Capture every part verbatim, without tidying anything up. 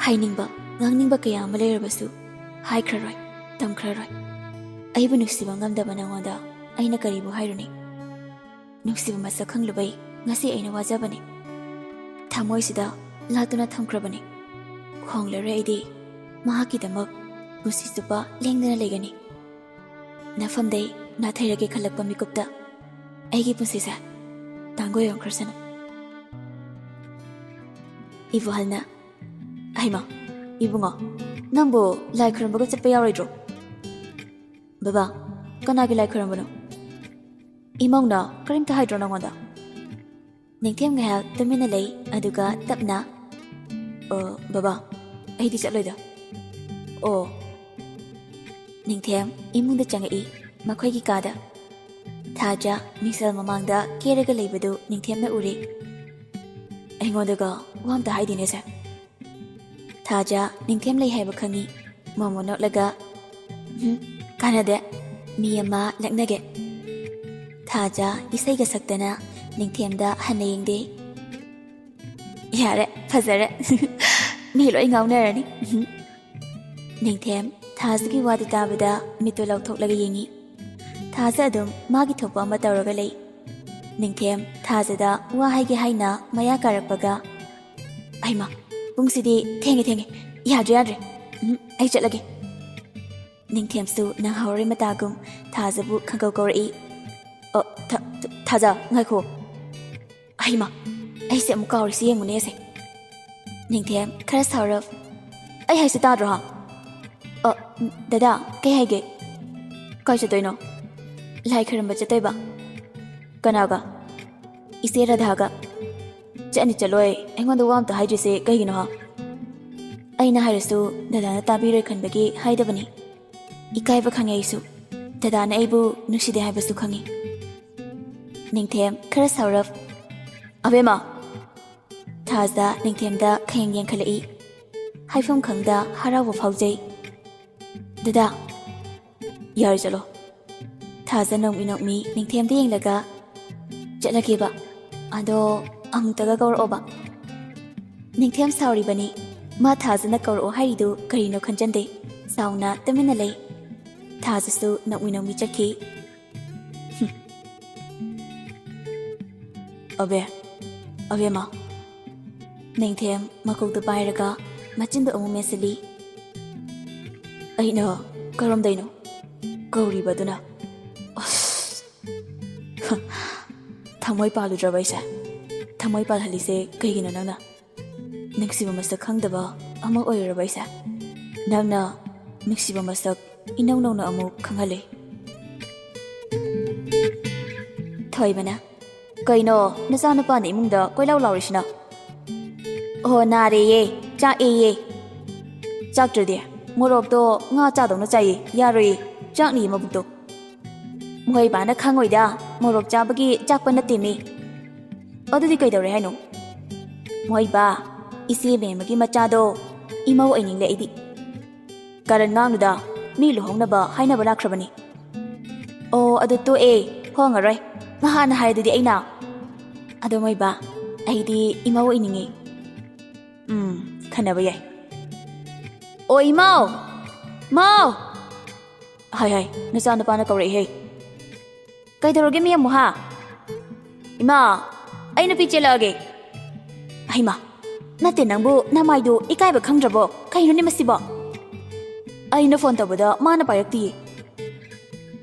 ꯍꯥꯏꯅꯤꯡꯕ, ꯉꯥꯡꯅꯤꯡꯕ ꯀꯌꯥ ꯑꯃ ꯂꯩꯔꯕꯁꯨ ꯍꯥꯏꯈ꯭ꯔꯔꯣꯏ, ꯇꯝꯈ꯭ꯔꯔꯣꯏ꯫ ꯑꯩꯕꯨ ꯅꯨꯡꯁꯤꯕ ꯉꯝꯗꯕ ꯅꯉꯣꯟꯗ ꯑꯩꯅ ꯀꯔꯤꯕꯨ ꯍꯥꯏꯔꯨꯅꯤ? ꯅꯨꯡꯁꯤꯕ ꯃꯁꯛ ꯈꯪꯂꯨꯕꯩ ꯉꯁꯤ ꯑꯩꯅ ꯋꯥꯖꯕꯅꯤ꯫ ꯊꯃꯣꯏꯁꯤꯗ ꯂꯥꯠꯇꯨꯅ ꯊꯝꯈ꯭ꯔꯕꯅꯤ꯫ ꯍꯣꯡꯂꯔꯣꯏ ꯑꯩꯗꯤ꯫ ꯃꯍꯥꯛꯀꯤꯗꯃꯛ ꯄꯨꯟꯁꯤ ꯆꯨꯞꯄ ꯂꯦꯡꯗꯅ ꯂꯩꯒꯅꯤ꯫ ꯅꯐꯝꯗꯩ ꯅꯥꯊꯩꯔꯒꯦ ꯈꯜꯂꯛꯄ ꯃꯤꯀꯨꯞꯇ ꯑꯩꯒꯤ ꯄꯨꯟꯁꯤꯁꯦ ꯇꯥꯡꯒꯣꯏ ꯑꯣꯟꯈ꯭ꯔꯁꯅꯨ꯫ ꯏꯕꯣꯍꯜꯅ, "ꯍꯩꯃꯥ, ꯏꯕꯨꯡꯉꯣ, ꯅꯪꯕꯨ ꯂꯥꯏ ꯈꯨꯔꯨꯝꯕꯒ ꯆꯠꯄ ꯌꯥꯎꯔꯣꯏꯗ꯭ꯔꯣ?" "ꯕꯕꯥ, ꯀꯅꯥꯒꯤ ꯂꯥꯏ ꯈꯨꯔꯨꯝꯕꯅꯣ? ꯏꯃꯧꯅ ꯀꯔꯤꯝꯇ ꯍꯥꯏꯗ꯭ꯔꯣ ꯅꯉꯣꯟꯗ?" ꯅꯤꯡꯊꯦꯝ ꯉꯥꯏꯍꯥꯛ ꯇꯨꯃꯤꯟꯅ ꯂꯩ, ꯑꯗꯨꯒ ꯇꯞꯅ, "ꯑꯣ, ꯕꯕꯥ, ꯑꯩꯗꯤ ꯆꯠꯂꯣꯏꯗ꯫" "ꯑꯣ꯫" ꯅꯤꯡꯊꯦꯝ ꯏꯃꯨꯡꯗ ꯆꯪꯉꯛꯏ, ꯃꯈꯣꯏꯒꯤ ꯀꯥꯗ꯫ ꯊꯥꯖ ꯃꯤꯡꯁꯦꯜ ꯃꯃꯥꯡꯗ ꯀꯦꯔꯒ ꯂꯩꯕꯗꯨ ꯅꯤꯡꯊꯦꯝꯅ ꯎꯔꯦ꯫ "ꯑꯩꯉꯣꯟꯗꯒ ꯋꯥ ꯑꯝꯇ ꯍꯥꯏꯗꯦꯅꯦ ꯁꯦ꯫" ꯊꯥꯖ ꯅꯤꯡꯊꯦꯝ ꯂꯩ ꯍꯥꯏꯕ ꯈꯪꯉꯤ꯫ ꯃꯣꯃꯣ ꯅꯣꯛꯂꯒ, "ꯎꯝ, ꯀꯥꯟꯅꯗꯦ꯫ ꯃꯤ ꯑꯃ ꯂꯛꯅꯒꯦ꯫" ꯊꯥꯖ ꯏꯁꯩꯒ ꯁꯛꯇꯅ ꯅꯤꯡꯊꯦꯝꯗ ꯍꯟꯅ ꯌꯦꯡꯗꯦ꯫ "ꯌꯥꯔꯦ, ꯐꯖꯔꯦ꯫ ꯃꯤ ꯂꯣꯏ ꯉꯥꯎꯅꯔꯅꯤ꯫" ꯎꯝ꯫ ꯅꯤꯡꯊꯦꯝ ꯊꯥꯖꯒꯤ ꯋꯥꯗꯨ ꯇꯥꯕꯗ ꯃꯤꯠꯇꯨ ꯂꯥꯎꯊꯣꯛꯂꯒ ꯌꯦꯡꯉꯤ꯫ ꯊꯥꯖ ꯑꯗꯨꯝ ꯃꯥꯒꯤ ꯊꯣꯛꯄ ꯑꯃ ꯇꯧꯔꯒ ꯂꯩ꯫ ꯅꯤꯡꯊꯦꯝ ꯊꯥꯖꯗ ꯋꯥ ꯍꯥꯏꯒꯦ ꯍꯥꯏꯅ ꯃꯌꯥ ꯀꯥꯔꯛꯄꯒ, "ꯑꯩꯃ, ꯄꯨꯡꯁꯤꯗꯤ ꯊꯦꯡꯉꯦ, ꯊꯦꯡꯉꯦ꯫ ꯌꯥꯗ꯭ꯔꯦ, ꯌꯥꯗ꯭ꯔꯦ꯫ ꯎꯝ, ꯑꯩ ꯆꯠꯂꯒꯦ꯫" ꯅꯤꯡꯊꯦꯝꯁꯨ ꯅꯪꯍꯧꯔꯣꯏ ꯃꯇꯥꯒꯨꯝ ꯊꯥꯖꯕꯨ ꯈꯪꯀꯧ ꯀꯧꯔꯛꯏ꯫ "ꯑꯣ, ꯊ-, ꯊ-, ꯊꯥꯖ, ꯉꯥꯏꯈꯣ꯫ ꯍꯩꯃ, ꯑꯩꯁꯦ ꯑꯃꯨꯛ ꯀꯥꯎꯔꯤꯁꯤ ꯌꯦꯡꯉꯨꯅꯦ ꯑꯁꯦ꯫" ꯅꯤꯡꯊꯦꯝ ꯈꯔ ꯁꯥꯎꯔꯞ, "ꯑꯩ ꯍꯥꯏꯁꯤ ꯇꯥꯗ꯭ꯔꯣ, ꯍꯥ?" "ꯑ, ꯗꯗꯥ, ꯀꯩ ꯍꯥꯏꯒꯦ?" "ꯀꯥꯏ ꯆꯠꯇꯣꯏꯅꯣ?" "ꯂꯥꯏ ꯈꯣꯏꯔꯝꯕ ꯆꯠꯇꯣꯏꯕ꯫" "ꯀꯅꯥꯒ?" "ꯏꯆꯦ ꯔꯥꯙꯥꯒ꯫" "ꯆꯠꯅꯤ ꯆꯠꯂꯣꯏ, ꯑꯩꯉꯣꯟꯗ ꯋꯥ ꯑꯝꯇ ꯍꯥꯏꯗ꯭ꯔꯤꯁꯦ ꯀꯩꯒꯤꯅꯣ, ꯍꯥ?" "ꯑꯩꯅ ꯍꯥꯏꯔꯁꯨ ꯗꯗꯥꯅ ꯇꯥꯕꯤꯔꯣꯏ ꯈꯟꯕꯒꯤ ꯍꯥꯏꯗꯕꯅꯤ꯫ ꯏꯀꯥꯏꯕ ꯈꯪꯉꯦ ꯑꯩꯁꯨ꯫ ꯗꯗꯥꯅ ꯑꯩꯕꯨ ꯅꯨꯡꯁꯤꯗꯦ ꯍꯥꯏꯕꯁꯨ ꯈꯪꯉꯤ꯫" ꯅꯤꯡꯊꯦꯝ ꯈꯔ ꯁꯥꯎꯔꯞ, "ꯑꯕꯦꯝꯃ!" ꯊꯥꯖ ꯅꯤꯡꯊꯦꯝꯗ ꯈꯌꯦꯡ ꯌꯦꯡꯈꯠꯂꯛꯏ꯫ ꯍꯥꯏꯐꯝ ꯈꯪꯗ ꯍꯔꯥꯎꯕ ꯐꯥꯎꯖꯩ꯫ "ꯗꯗꯥ!" "ꯌꯥꯔꯦ, ꯆꯠꯂꯣ꯫" ꯊꯥꯖ ꯅꯣꯡꯃꯤ ꯅꯣꯡꯃꯤ ꯅꯤꯡꯊꯦꯝꯗ ꯌꯦꯡꯂꯒ, "ꯆꯠꯂꯒꯦꯕ꯫ ꯑꯗꯣ ꯑꯃꯨꯛꯇꯒ ꯀꯧꯔꯛꯑꯣꯕ꯫" ꯅꯤꯡꯊꯦꯝ ꯁꯥꯎꯔꯤꯕꯅꯤ꯫ ꯃꯥ ꯊꯥꯖꯅ ꯀꯧꯔꯛꯑꯣ ꯍꯥꯏꯔꯤꯗꯨ ꯀꯔꯤꯅꯣ ꯈꯟꯖꯟꯗꯦ꯫ ꯁꯥꯎꯅ ꯇꯨꯃꯤꯟꯅ ꯂꯩ꯫ ꯊꯥꯖꯁꯨ ꯅꯣꯛꯃꯤ ꯅꯣꯛꯃꯤ ꯆꯠꯈꯤ꯫ "ꯑꯕꯦ, ꯑꯕꯦꯝꯃ!" ꯅꯤꯡꯊꯦꯝ ꯃꯀꯣꯛꯇꯨ ꯄꯥꯏꯔꯒ ꯃꯆꯤꯟꯗꯨ ꯑꯃꯨꯛ ꯃꯦꯠꯁꯤꯜꯂꯤ꯫ "ꯑꯩꯅ ꯀꯔꯝꯗꯩꯅꯣ ꯀꯧꯔꯤꯕꯗꯨꯅ? ꯑꯁ! ꯊꯃꯣꯏ ꯄꯥꯜꯂꯨꯗ꯭ꯔꯕ ꯑꯩꯁꯦ? ꯊꯃꯣꯏ ꯄꯥꯜꯍꯜꯂꯤꯁꯦ ꯀꯩꯒꯤꯅꯣ ꯅꯪꯅ? ꯅꯨꯡꯁꯤꯕ ꯃꯁꯛ ꯈꯪꯗꯕ ꯑꯃ ꯑꯣꯏꯔꯨꯔꯕ ꯑꯩꯁꯦ? ꯅꯪꯅ ꯅꯨꯡꯁꯤꯕ ꯃꯁꯛ ꯏꯅꯧ ꯅꯧꯅ ꯑꯃꯨꯛ ꯈꯪꯍꯜꯂꯦ꯫" ꯊꯣꯏꯕꯅ, "ꯀꯩꯅꯣ, ꯅꯆꯥꯅꯨꯄꯥꯅ ꯏꯃꯨꯡꯗ ꯀꯣꯏꯂꯥꯎ ꯂꯥꯎꯔꯤꯁꯤꯅ?" "ꯑꯣ, ꯅꯥꯔꯦꯌꯦ, ꯆꯥꯛꯑꯦꯌꯦ꯫" "ꯆꯥꯛꯇ꯭ꯔꯗꯤ? ꯃꯣꯔꯣꯛꯇꯣ ꯉꯥ ꯆꯥꯗꯧꯅ ꯆꯥꯏꯌꯦ, ꯌꯥꯔꯣꯏꯌꯦ, ꯆꯥꯛꯅꯤꯌꯦ ꯃꯕꯨꯛꯇꯣ꯫" "ꯃꯣꯏ ꯕꯥꯅ ꯈꯪꯉꯣꯏꯗ, ꯃꯣꯔꯣꯛ ꯆꯥꯕꯒꯤ ꯆꯥꯛꯄ ꯅꯠꯇꯦꯃꯤ꯫" "ꯑꯗꯨꯗꯤ ꯀꯩꯗꯧꯔꯦ ꯍꯥꯏꯅꯣ?" "ꯃꯣꯏ ꯕꯥ, ꯏꯆꯦ ꯃꯦꯝꯃꯒꯤ ꯃꯆꯥꯗꯣ ꯏꯃꯧ ꯑꯣꯏꯅꯤꯡꯂꯦ ꯑꯩꯗꯤ꯫" "ꯀꯔꯟ ꯉꯥꯡꯅꯨꯗ, ꯃꯤ ꯂꯨꯍꯣꯡꯅꯕ ꯍꯥꯏꯅꯕ ꯂꯥꯛꯈ꯭ꯔꯕꯅꯤ꯫" "ꯑꯣ, ꯑꯗꯨ ꯇꯣꯛꯑꯦ, ꯍꯣꯡꯉꯔꯣꯏ꯫ ꯉꯍꯥꯟꯅ ꯍꯥꯏꯗꯨꯗꯤ ꯑꯩꯅ꯫" "ꯑꯗꯣ ꯃꯣꯏ ꯕꯥ, ꯑꯩꯗꯤ ꯏꯃꯧ ꯑꯣꯏꯅꯤꯡꯉꯤ꯫" "ꯎꯝ, ꯈꯟꯅꯕ ꯌꯥꯏ꯫" "ꯑꯣ, ꯏꯃꯧ! ꯃꯧ!" "ꯍꯥꯏ, ꯍꯥꯏ, ꯅꯆꯥꯅꯨꯄꯥꯅ ꯀꯧꯔꯛꯏꯍꯦ꯫" "ꯀꯩꯗꯧꯔꯒꯦ ꯃꯤ ꯑꯃꯨꯛ, ꯍꯥ?" "ꯏꯃꯥ, ꯑꯩ ꯅꯨꯄꯤ ꯆꯦꯜꯂꯛꯑꯒꯦ꯫" "ꯍꯩꯃꯥ, ꯅꯠꯇꯦ ꯅꯪꯕꯨ, ꯅꯃꯥꯏꯗꯨ ꯏꯀꯥꯏꯕ ꯈꯪꯗ꯭ꯔꯕꯣ? ꯀꯩꯅꯣꯅꯦ ꯃꯁꯤꯕꯣ?" "ꯑꯩꯅ ꯐꯣꯟ ꯇꯧꯕꯗ ꯃꯥꯅ ꯄꯥꯏꯔꯛꯇꯤꯌꯦ꯫"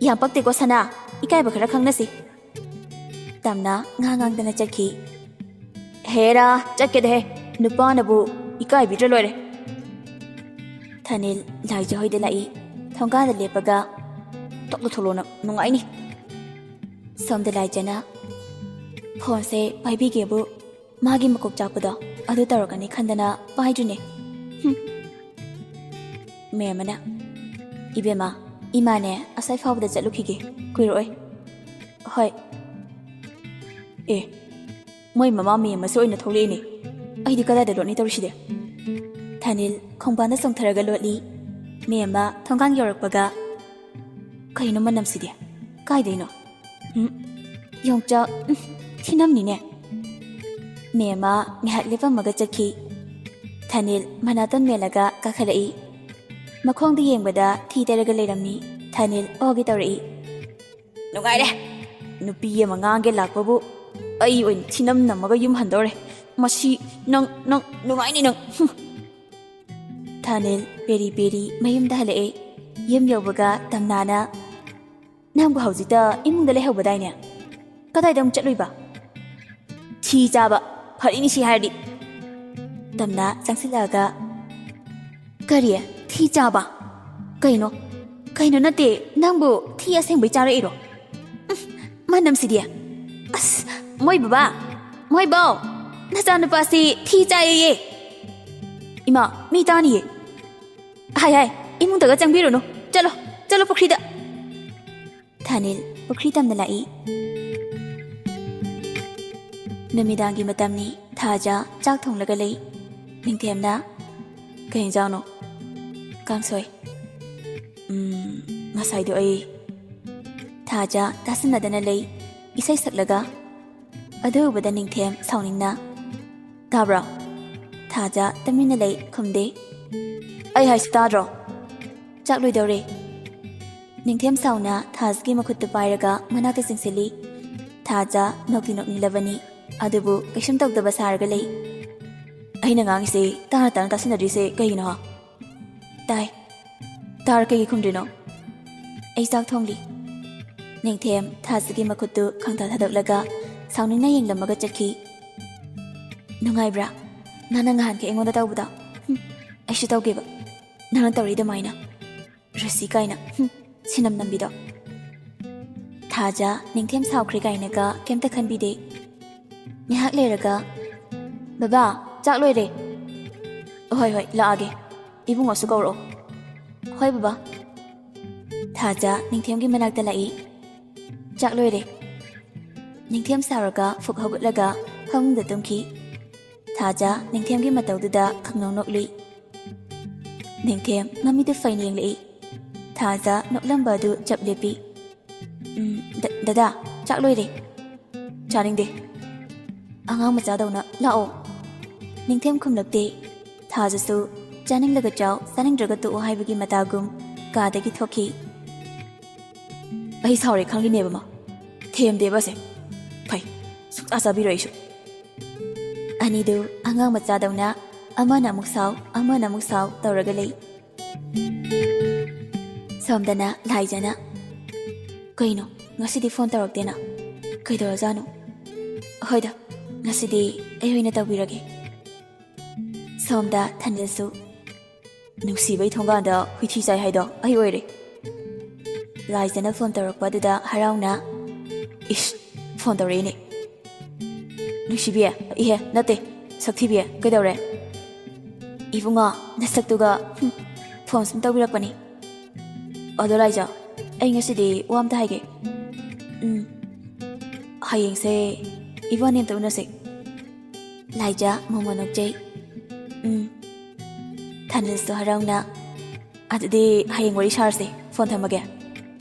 "ꯌꯥꯝ ꯄꯛꯇꯦꯀꯣ ꯁꯅꯥ, ꯏꯀꯥꯏꯕ ꯈꯔ ꯈꯪꯅꯁꯤ꯫" ꯇꯝꯅ ꯉꯥ ꯉꯥꯡꯗꯅ ꯆꯠꯈꯤ꯫ "ꯍꯦꯔꯥ, ꯆꯠꯀꯦꯗꯍꯦ, ꯅꯨꯄꯥꯅꯕꯨ ꯏꯀꯥꯏꯕꯤꯗ꯭ꯔ ꯂꯣꯏꯔꯦ꯫" ꯊꯥꯅꯤꯜ ꯂꯥꯏꯖ ꯍꯣꯏꯗ ꯂꯥꯛꯏ꯫ ꯊꯣꯡꯒꯥꯟꯗ ꯂꯦꯞꯄꯒ ꯊꯣꯛꯂꯣ ꯊꯣꯛꯂꯣꯅ ꯅꯨꯡꯉꯥꯏꯅꯤ꯫ ꯁꯣꯝꯗ ꯂꯥꯏꯖꯅ ꯐꯣꯟꯁꯦ ꯄꯥꯏꯕꯤꯒꯦꯕꯨ ꯃꯥꯒꯤ ꯃꯀꯣꯛ ꯆꯥꯛꯄꯗꯣ ꯑꯗꯨ ꯇꯧꯔꯛꯀꯅꯤ ꯈꯟꯗꯅ ꯄꯥꯏꯗ꯭ꯔꯤꯅꯦ꯫ ꯍꯨꯝ꯫ ꯃꯦꯝ ꯑꯃꯅ, "ꯏꯕꯦꯝꯃ, ꯏꯃꯥꯅꯦ ꯑꯁꯥꯏ ꯐꯥꯎꯕꯗ ꯆꯠꯂꯨꯈꯤꯒꯦ, ꯀꯨꯏꯔꯛꯑꯣꯏ꯫" "ꯍꯣꯏ꯫" "ꯑꯦ, ꯃꯣꯏ ꯃꯃꯥ ꯃꯦꯝ ꯑꯃꯁꯨ ꯑꯣꯏꯅ ꯊꯣꯛꯂꯛꯏꯅꯦ꯫ ꯑꯩꯗꯤ ꯀꯗꯥꯏꯗ ꯂꯣꯠꯅꯤ ꯇꯧꯔꯤꯁꯤꯗꯤ?" ꯊꯥꯅꯤꯜ ꯈꯣꯡꯕꯥꯟꯗ ꯆꯣꯡꯊꯔꯒ ꯂꯣꯠꯂꯤ꯫ ꯃꯦꯝ ꯑꯃ ꯊꯣꯡꯒꯥꯟ ꯌꯧꯔꯛꯄꯒ, "ꯀꯩꯅꯣ ꯃꯅꯝꯁꯤꯗꯤ? ꯀꯥꯏꯗꯩꯅꯣ? ꯎꯝ, ꯌꯣꯡꯆꯥꯛ, ꯎꯝ, ꯊꯤꯅꯝꯅꯤꯅꯦ꯫" ꯃꯦꯝ ꯑꯃ ꯉꯥꯏꯍꯥꯛ ꯂꯦꯞꯄꯝꯃꯒ ꯆꯠꯈꯤ꯫ ꯊꯥꯅꯤꯜ ꯃꯅꯥꯇꯣꯟ ꯃꯦꯜꯂꯒ ꯀꯥꯈꯠꯂꯛꯏ꯫ ꯃꯈꯣꯡꯗ ꯌꯦꯡꯕꯗ ꯊꯤ ꯇꯩꯔꯒ ꯂꯩꯔꯝꯃꯤ꯫ ꯊꯥꯅꯤꯜ ꯑꯣꯒꯦ ꯇꯧꯔꯛꯏ꯫ "ꯅꯨꯡꯉꯥꯏꯔꯦ꯫ ꯅꯨꯄꯤ ꯑꯃ ꯉꯥꯡꯒꯦ ꯂꯥꯛꯄꯕꯨ ꯑꯩ ꯑꯣꯏꯅ ꯊꯤꯅꯝ ꯅꯝꯃꯒ ꯌꯨꯝ ꯍꯟꯗꯧꯔꯦ꯫ ꯃꯁꯤ ꯅꯪ, ꯅꯪ ꯅꯨꯡꯉꯥꯏꯅꯤ ꯅꯪ꯫" ꯍꯨꯝ꯫ ꯊꯥꯅꯤꯜ ꯄꯦꯔꯤ ꯄꯦꯔꯤ ꯃꯌꯨꯝꯗ ꯍꯜꯂꯛꯑꯦ꯫ ꯌꯨꯝ ꯌꯧꯕꯒ ꯇꯝꯅꯥꯅ, "ꯅꯪꯕꯨ ꯍꯧꯖꯤꯛꯇ ꯏꯃꯨꯡꯗ ꯂꯩꯍꯧꯕꯗꯥꯏꯅꯦ? ꯀꯗꯥꯏꯗ ꯑꯃꯨꯛ ꯆꯠꯂꯨꯏꯕ?" "ꯊꯤ ꯆꯥꯕ꯫ ꯐꯔꯤꯅꯤ ꯁꯤ ꯍꯥꯏꯔꯗꯤ꯫" ꯇꯝꯅꯥ ꯆꯪꯁꯤꯜꯂꯛꯑꯒ, "ꯀꯔꯤ? ꯊꯤ ꯆꯥꯕ? ꯀꯩꯅꯣ? ꯀꯩꯅꯣ ꯅꯠꯇꯦ, ꯅꯪꯕꯨ ꯊꯤ ꯑꯁꯦꯡꯕꯩ ꯆꯥꯔꯛꯏꯔꯣ? ꯎꯝ, ꯃꯅꯝꯁꯤꯗꯤ꯫ ꯑꯁ, ꯃꯣꯏ ꯕꯕꯥ, ꯃꯣꯏ ꯕꯥꯎ, ꯅꯆꯥꯅꯨꯄꯥꯁꯤ ꯊꯤ ꯆꯥꯏꯌꯦ꯫ ꯏꯃꯥ, ꯃꯤ ꯇꯥꯅꯤꯌꯦ꯫ ꯍꯥꯏ ꯍꯥꯏ, ꯏꯃꯨꯡꯗꯒ ꯆꯪꯕꯤꯔꯨꯅꯨ꯫ ꯆꯠꯂꯣ, ꯆꯠꯂꯣ ꯄꯨꯈ꯭ꯔꯤꯗ꯫" ꯊꯥꯅꯤꯜ ꯄꯨꯈ꯭ꯔꯤ ꯇꯝꯅ ꯂꯥꯛꯏ꯫ ꯅꯨꯃꯤꯗꯥꯡꯒꯤ ꯃꯇꯝꯅꯤ꯫ ꯊꯥꯖ ꯆꯥꯛ ꯊꯣꯡꯂꯒ ꯂꯩ꯫ ꯅꯤꯡꯊꯦꯝꯅ, "ꯀꯩ ꯌꯦꯟꯖꯥꯡꯅꯣ?" "ꯀꯥꯡꯁꯣꯏ꯫" "ꯎꯝ, ꯉꯁꯥꯏꯗꯣ ꯑꯩ꯫" ꯊꯥꯖ ꯇꯥꯁꯤꯟꯅꯗꯅ ꯂꯩ, ꯏꯁꯩ ꯁꯛꯂꯒ꯫ ꯑꯗꯨ ꯎꯕꯗ ꯅꯤꯡꯊꯦꯝ ꯁꯥꯎꯅꯤꯡꯅ, "ꯇꯥꯕ꯭ꯔꯣ?" ꯊꯥꯖ ꯇꯨꯃꯤꯟꯅ ꯂꯩ, ꯈꯨꯝꯗꯦ꯫ "ꯑꯩ ꯍꯥꯏꯁꯤ ꯇꯥꯗ꯭ꯔꯣ? ꯆꯥꯛ ꯂꯣꯏꯗꯧꯔꯦ꯫" ꯅꯤꯡꯊꯦꯝ ꯁꯥꯎꯅ ꯊꯥꯖꯒꯤ ꯃꯈꯨꯠꯇꯨ ꯄꯥꯏꯔꯒ ꯃꯅꯥꯛꯇ ꯆꯤꯡꯁꯤꯜꯂꯤ꯫ ꯊꯥꯖ ꯅꯣꯛꯇꯤ ꯅꯣꯛꯅꯤꯡꯂꯕꯅꯤ, ꯑꯗꯨꯕꯨ ꯀꯩꯁꯨꯝ ꯇꯧꯗꯕ ꯁꯥꯔꯒ ꯂꯩ꯫ "ꯑꯩꯅ ꯉꯥꯡꯉꯤꯁꯦ ꯇꯥꯅ ꯇꯥꯅ ꯇꯥꯁꯤꯟꯅꯗ꯭ꯔꯤꯁꯦ ꯀꯩꯒꯤꯅꯣ, ꯍꯥ?" "ꯇꯥꯏ꯫ ꯇꯥꯔ ꯀꯩꯒꯤ ꯈꯨꯝꯗ꯭ꯔꯤꯅꯣ?" "ꯑꯩ ꯆꯥꯛ ꯊꯣꯡꯂꯤ꯫" ꯅꯤꯡꯊꯦꯝ ꯊꯥꯖꯒꯤ ꯃꯈꯨꯠꯇꯨ ꯈꯪꯊꯥ ꯊꯥꯗꯣꯛꯂꯒ ꯁꯥꯎꯅꯤꯡꯅ ꯌꯦꯡꯂꯝꯃꯒ ꯆꯠꯈꯤ꯫ "ꯅꯨꯡꯉꯥꯏꯕ꯭ꯔꯥ ꯅꯪꯅ ꯉꯍꯥꯟꯈꯩ ꯑꯩꯉꯣꯟꯗ ꯇꯧꯕꯗꯣ? ꯍꯨꯝ, ꯑꯩꯁꯨ ꯇꯧꯒꯦꯕ, ꯅꯪꯅ ꯇꯧꯔꯤ ꯑꯗꯨꯃꯥꯏꯅ꯫ ꯔꯁꯤ ꯀꯥꯏꯅ, ꯍꯨꯝ, ꯁꯤꯅꯝ ꯅꯝꯕꯤꯗꯣ꯫" ꯊꯥꯖ ꯅꯤꯡꯊꯦꯝ ꯁꯥꯎꯈ꯭ꯔꯦ ꯀꯥꯏꯅꯒ ꯀꯩꯝꯇ ꯈꯟꯕꯤꯗꯦ꯫ ꯉꯥꯏꯍꯥꯛ ꯂꯩꯔꯒ, "ꯕꯕꯥ, ꯆꯥꯛ ꯂꯣꯏꯔꯦ꯫" "ꯍꯣꯏ, ꯍꯣꯏ, ꯂꯥꯛꯑꯒꯦ꯫ ꯏꯕꯨꯡꯉꯣꯁꯨ ꯀꯧꯔꯛꯑꯣ꯫" "ꯍꯣꯏ, ꯕꯕꯥ꯫" ꯊꯥꯖ ꯅꯤꯡꯊꯦꯝꯒꯤ ꯃꯅꯥꯛꯇ ꯂꯥꯛꯏ꯫ "ꯆꯥꯛ ꯂꯣꯏꯔꯦ꯫" ꯅꯤꯡꯊꯦꯝ ꯁꯥꯎꯔꯒ ꯐꯨꯛ ꯍꯧꯒꯠꯂꯒ ꯐꯃꯨꯡꯗ ꯇꯨꯝꯈꯤ꯫ ꯊꯥꯖ ꯅꯤꯡꯊꯦꯝꯒꯤ ꯃꯇꯧꯗꯨꯗ ꯈꯪꯅꯣꯛ ꯅꯣꯛꯂꯤ꯫ ꯅꯤꯡꯊꯦꯝ ꯃꯃꯤꯠꯇꯨ ꯐꯩꯅ ꯌꯦꯡꯂꯛꯏ꯫ ꯊꯥꯖ ꯅꯣꯛꯂꯝꯕ ꯑꯗꯨ ꯆꯞ ꯂꯦꯞꯄꯤ꯫ "ꯎꯝ, ꯗ-, ꯗꯗꯥ, ꯆꯥꯛ ꯂꯣꯏꯔꯦ꯫" "ꯆꯥꯅꯤꯡꯗꯦ꯫ ꯑꯉꯥꯡ ꯃꯆꯥꯗꯧꯅ ꯂꯥꯛꯑꯣ꯫" ꯅꯤꯡꯊꯦꯝ ꯈꯨꯝꯂꯛꯇꯦ꯫ ꯊꯥꯖꯁꯨ ꯆꯥꯅꯤꯡꯂꯒ ꯆꯥꯎ, ꯆꯥꯅꯤꯡꯗ꯭ꯔꯒ ꯇꯣꯛꯎ ꯍꯥꯏꯕꯒꯤ ꯃꯇꯥꯒꯨꯝ ꯀꯥꯗꯒꯤ ꯊꯣꯛꯈꯤ꯫ ꯑꯩ ꯁꯥꯎꯔꯦ ꯈꯪꯂꯤꯅꯦꯕ ꯃꯥ꯫ ꯊꯦꯝꯗꯦꯕ ꯑꯁꯦ꯫ ꯐꯩ꯫ ꯁꯨꯡꯆꯥ ꯆꯥꯕꯤꯔꯣꯏ ꯑꯩꯁꯨ꯫ ꯑꯅꯤꯗꯨ ꯑꯉꯥꯡ ꯃꯆꯥꯗꯧꯅ ꯑꯃꯅ ꯑꯃꯨꯛ ꯁꯥꯎ, ꯑꯃꯅ ꯑꯃꯨꯛ ꯁꯥꯎ ꯇꯧꯔꯒ ꯂꯩ꯫ ꯁꯣꯝꯗꯅ ꯂꯥꯏꯖꯅ, "ꯀꯩꯅꯣ, ꯉꯁꯤꯗꯤ ꯐꯣꯟ ꯇꯧꯔꯛꯇꯦꯅ? ꯀꯩꯗꯧꯔꯖꯥꯠꯅꯣ? ꯍꯣꯏꯗ, ꯉꯁꯤꯗꯤ ꯑꯩ ꯑꯣꯏꯅ ꯇꯧꯕꯤꯔꯒꯦ꯫" ꯁꯣꯝꯗ ꯊꯥꯅꯤꯜꯁꯨ, "ꯅꯨꯡꯁꯤꯕꯩ ꯊꯣꯡꯒꯥꯟꯗ ꯍꯨꯏꯊꯤ ꯆꯥꯏ ꯍꯥꯏꯗꯣ ꯑꯩ ꯑꯣꯏꯔꯦ꯫" ꯂꯥꯏꯖꯅ ꯐꯣꯟ ꯇꯧꯔꯛꯄ ꯑꯗꯨꯗ ꯍꯔꯥꯎꯅ, "ꯏꯁ, ꯐꯣꯟ ꯇꯧꯔꯛꯏꯅꯦ꯫ ꯅꯨꯡꯁꯤꯕꯤ, ꯏꯍꯦ, ꯅꯠꯇꯦ, ꯁꯛꯊꯤꯕꯤ, ꯀꯩꯗꯧꯔꯦ?" "ꯏꯕꯨꯡꯉꯣ, ꯅꯁꯛꯇꯨꯒ, ꯍꯨꯝ, ꯐꯣꯟ ꯁꯨꯝ ꯇꯧꯕꯤꯔꯛꯄꯅꯤ꯫ ꯑꯗꯣ ꯂꯥꯏꯖ, ꯑꯩ ꯉꯁꯤꯗꯤ ꯋꯥ ꯑꯝꯇ ꯍꯥꯏꯒꯦ꯫" "ꯎꯝ, ꯍꯌꯦꯡꯁꯦ ꯏꯕꯥꯅꯤ ꯑꯝꯇ ꯎꯅꯁꯦ꯫" ꯂꯥꯏꯖ ꯃꯣꯃꯣ ꯅꯣꯛꯆꯩ꯫ "ꯎꯝ꯫" ꯊꯥꯅꯤꯜꯁꯨ ꯍꯔꯥꯎꯅ, "ꯑꯗꯨꯗꯤ ꯍꯌꯦꯡ ꯋꯥꯔꯤ ꯁꯥꯔꯁꯦ, ꯐꯣꯟ ꯊꯝꯃꯒꯦ꯫"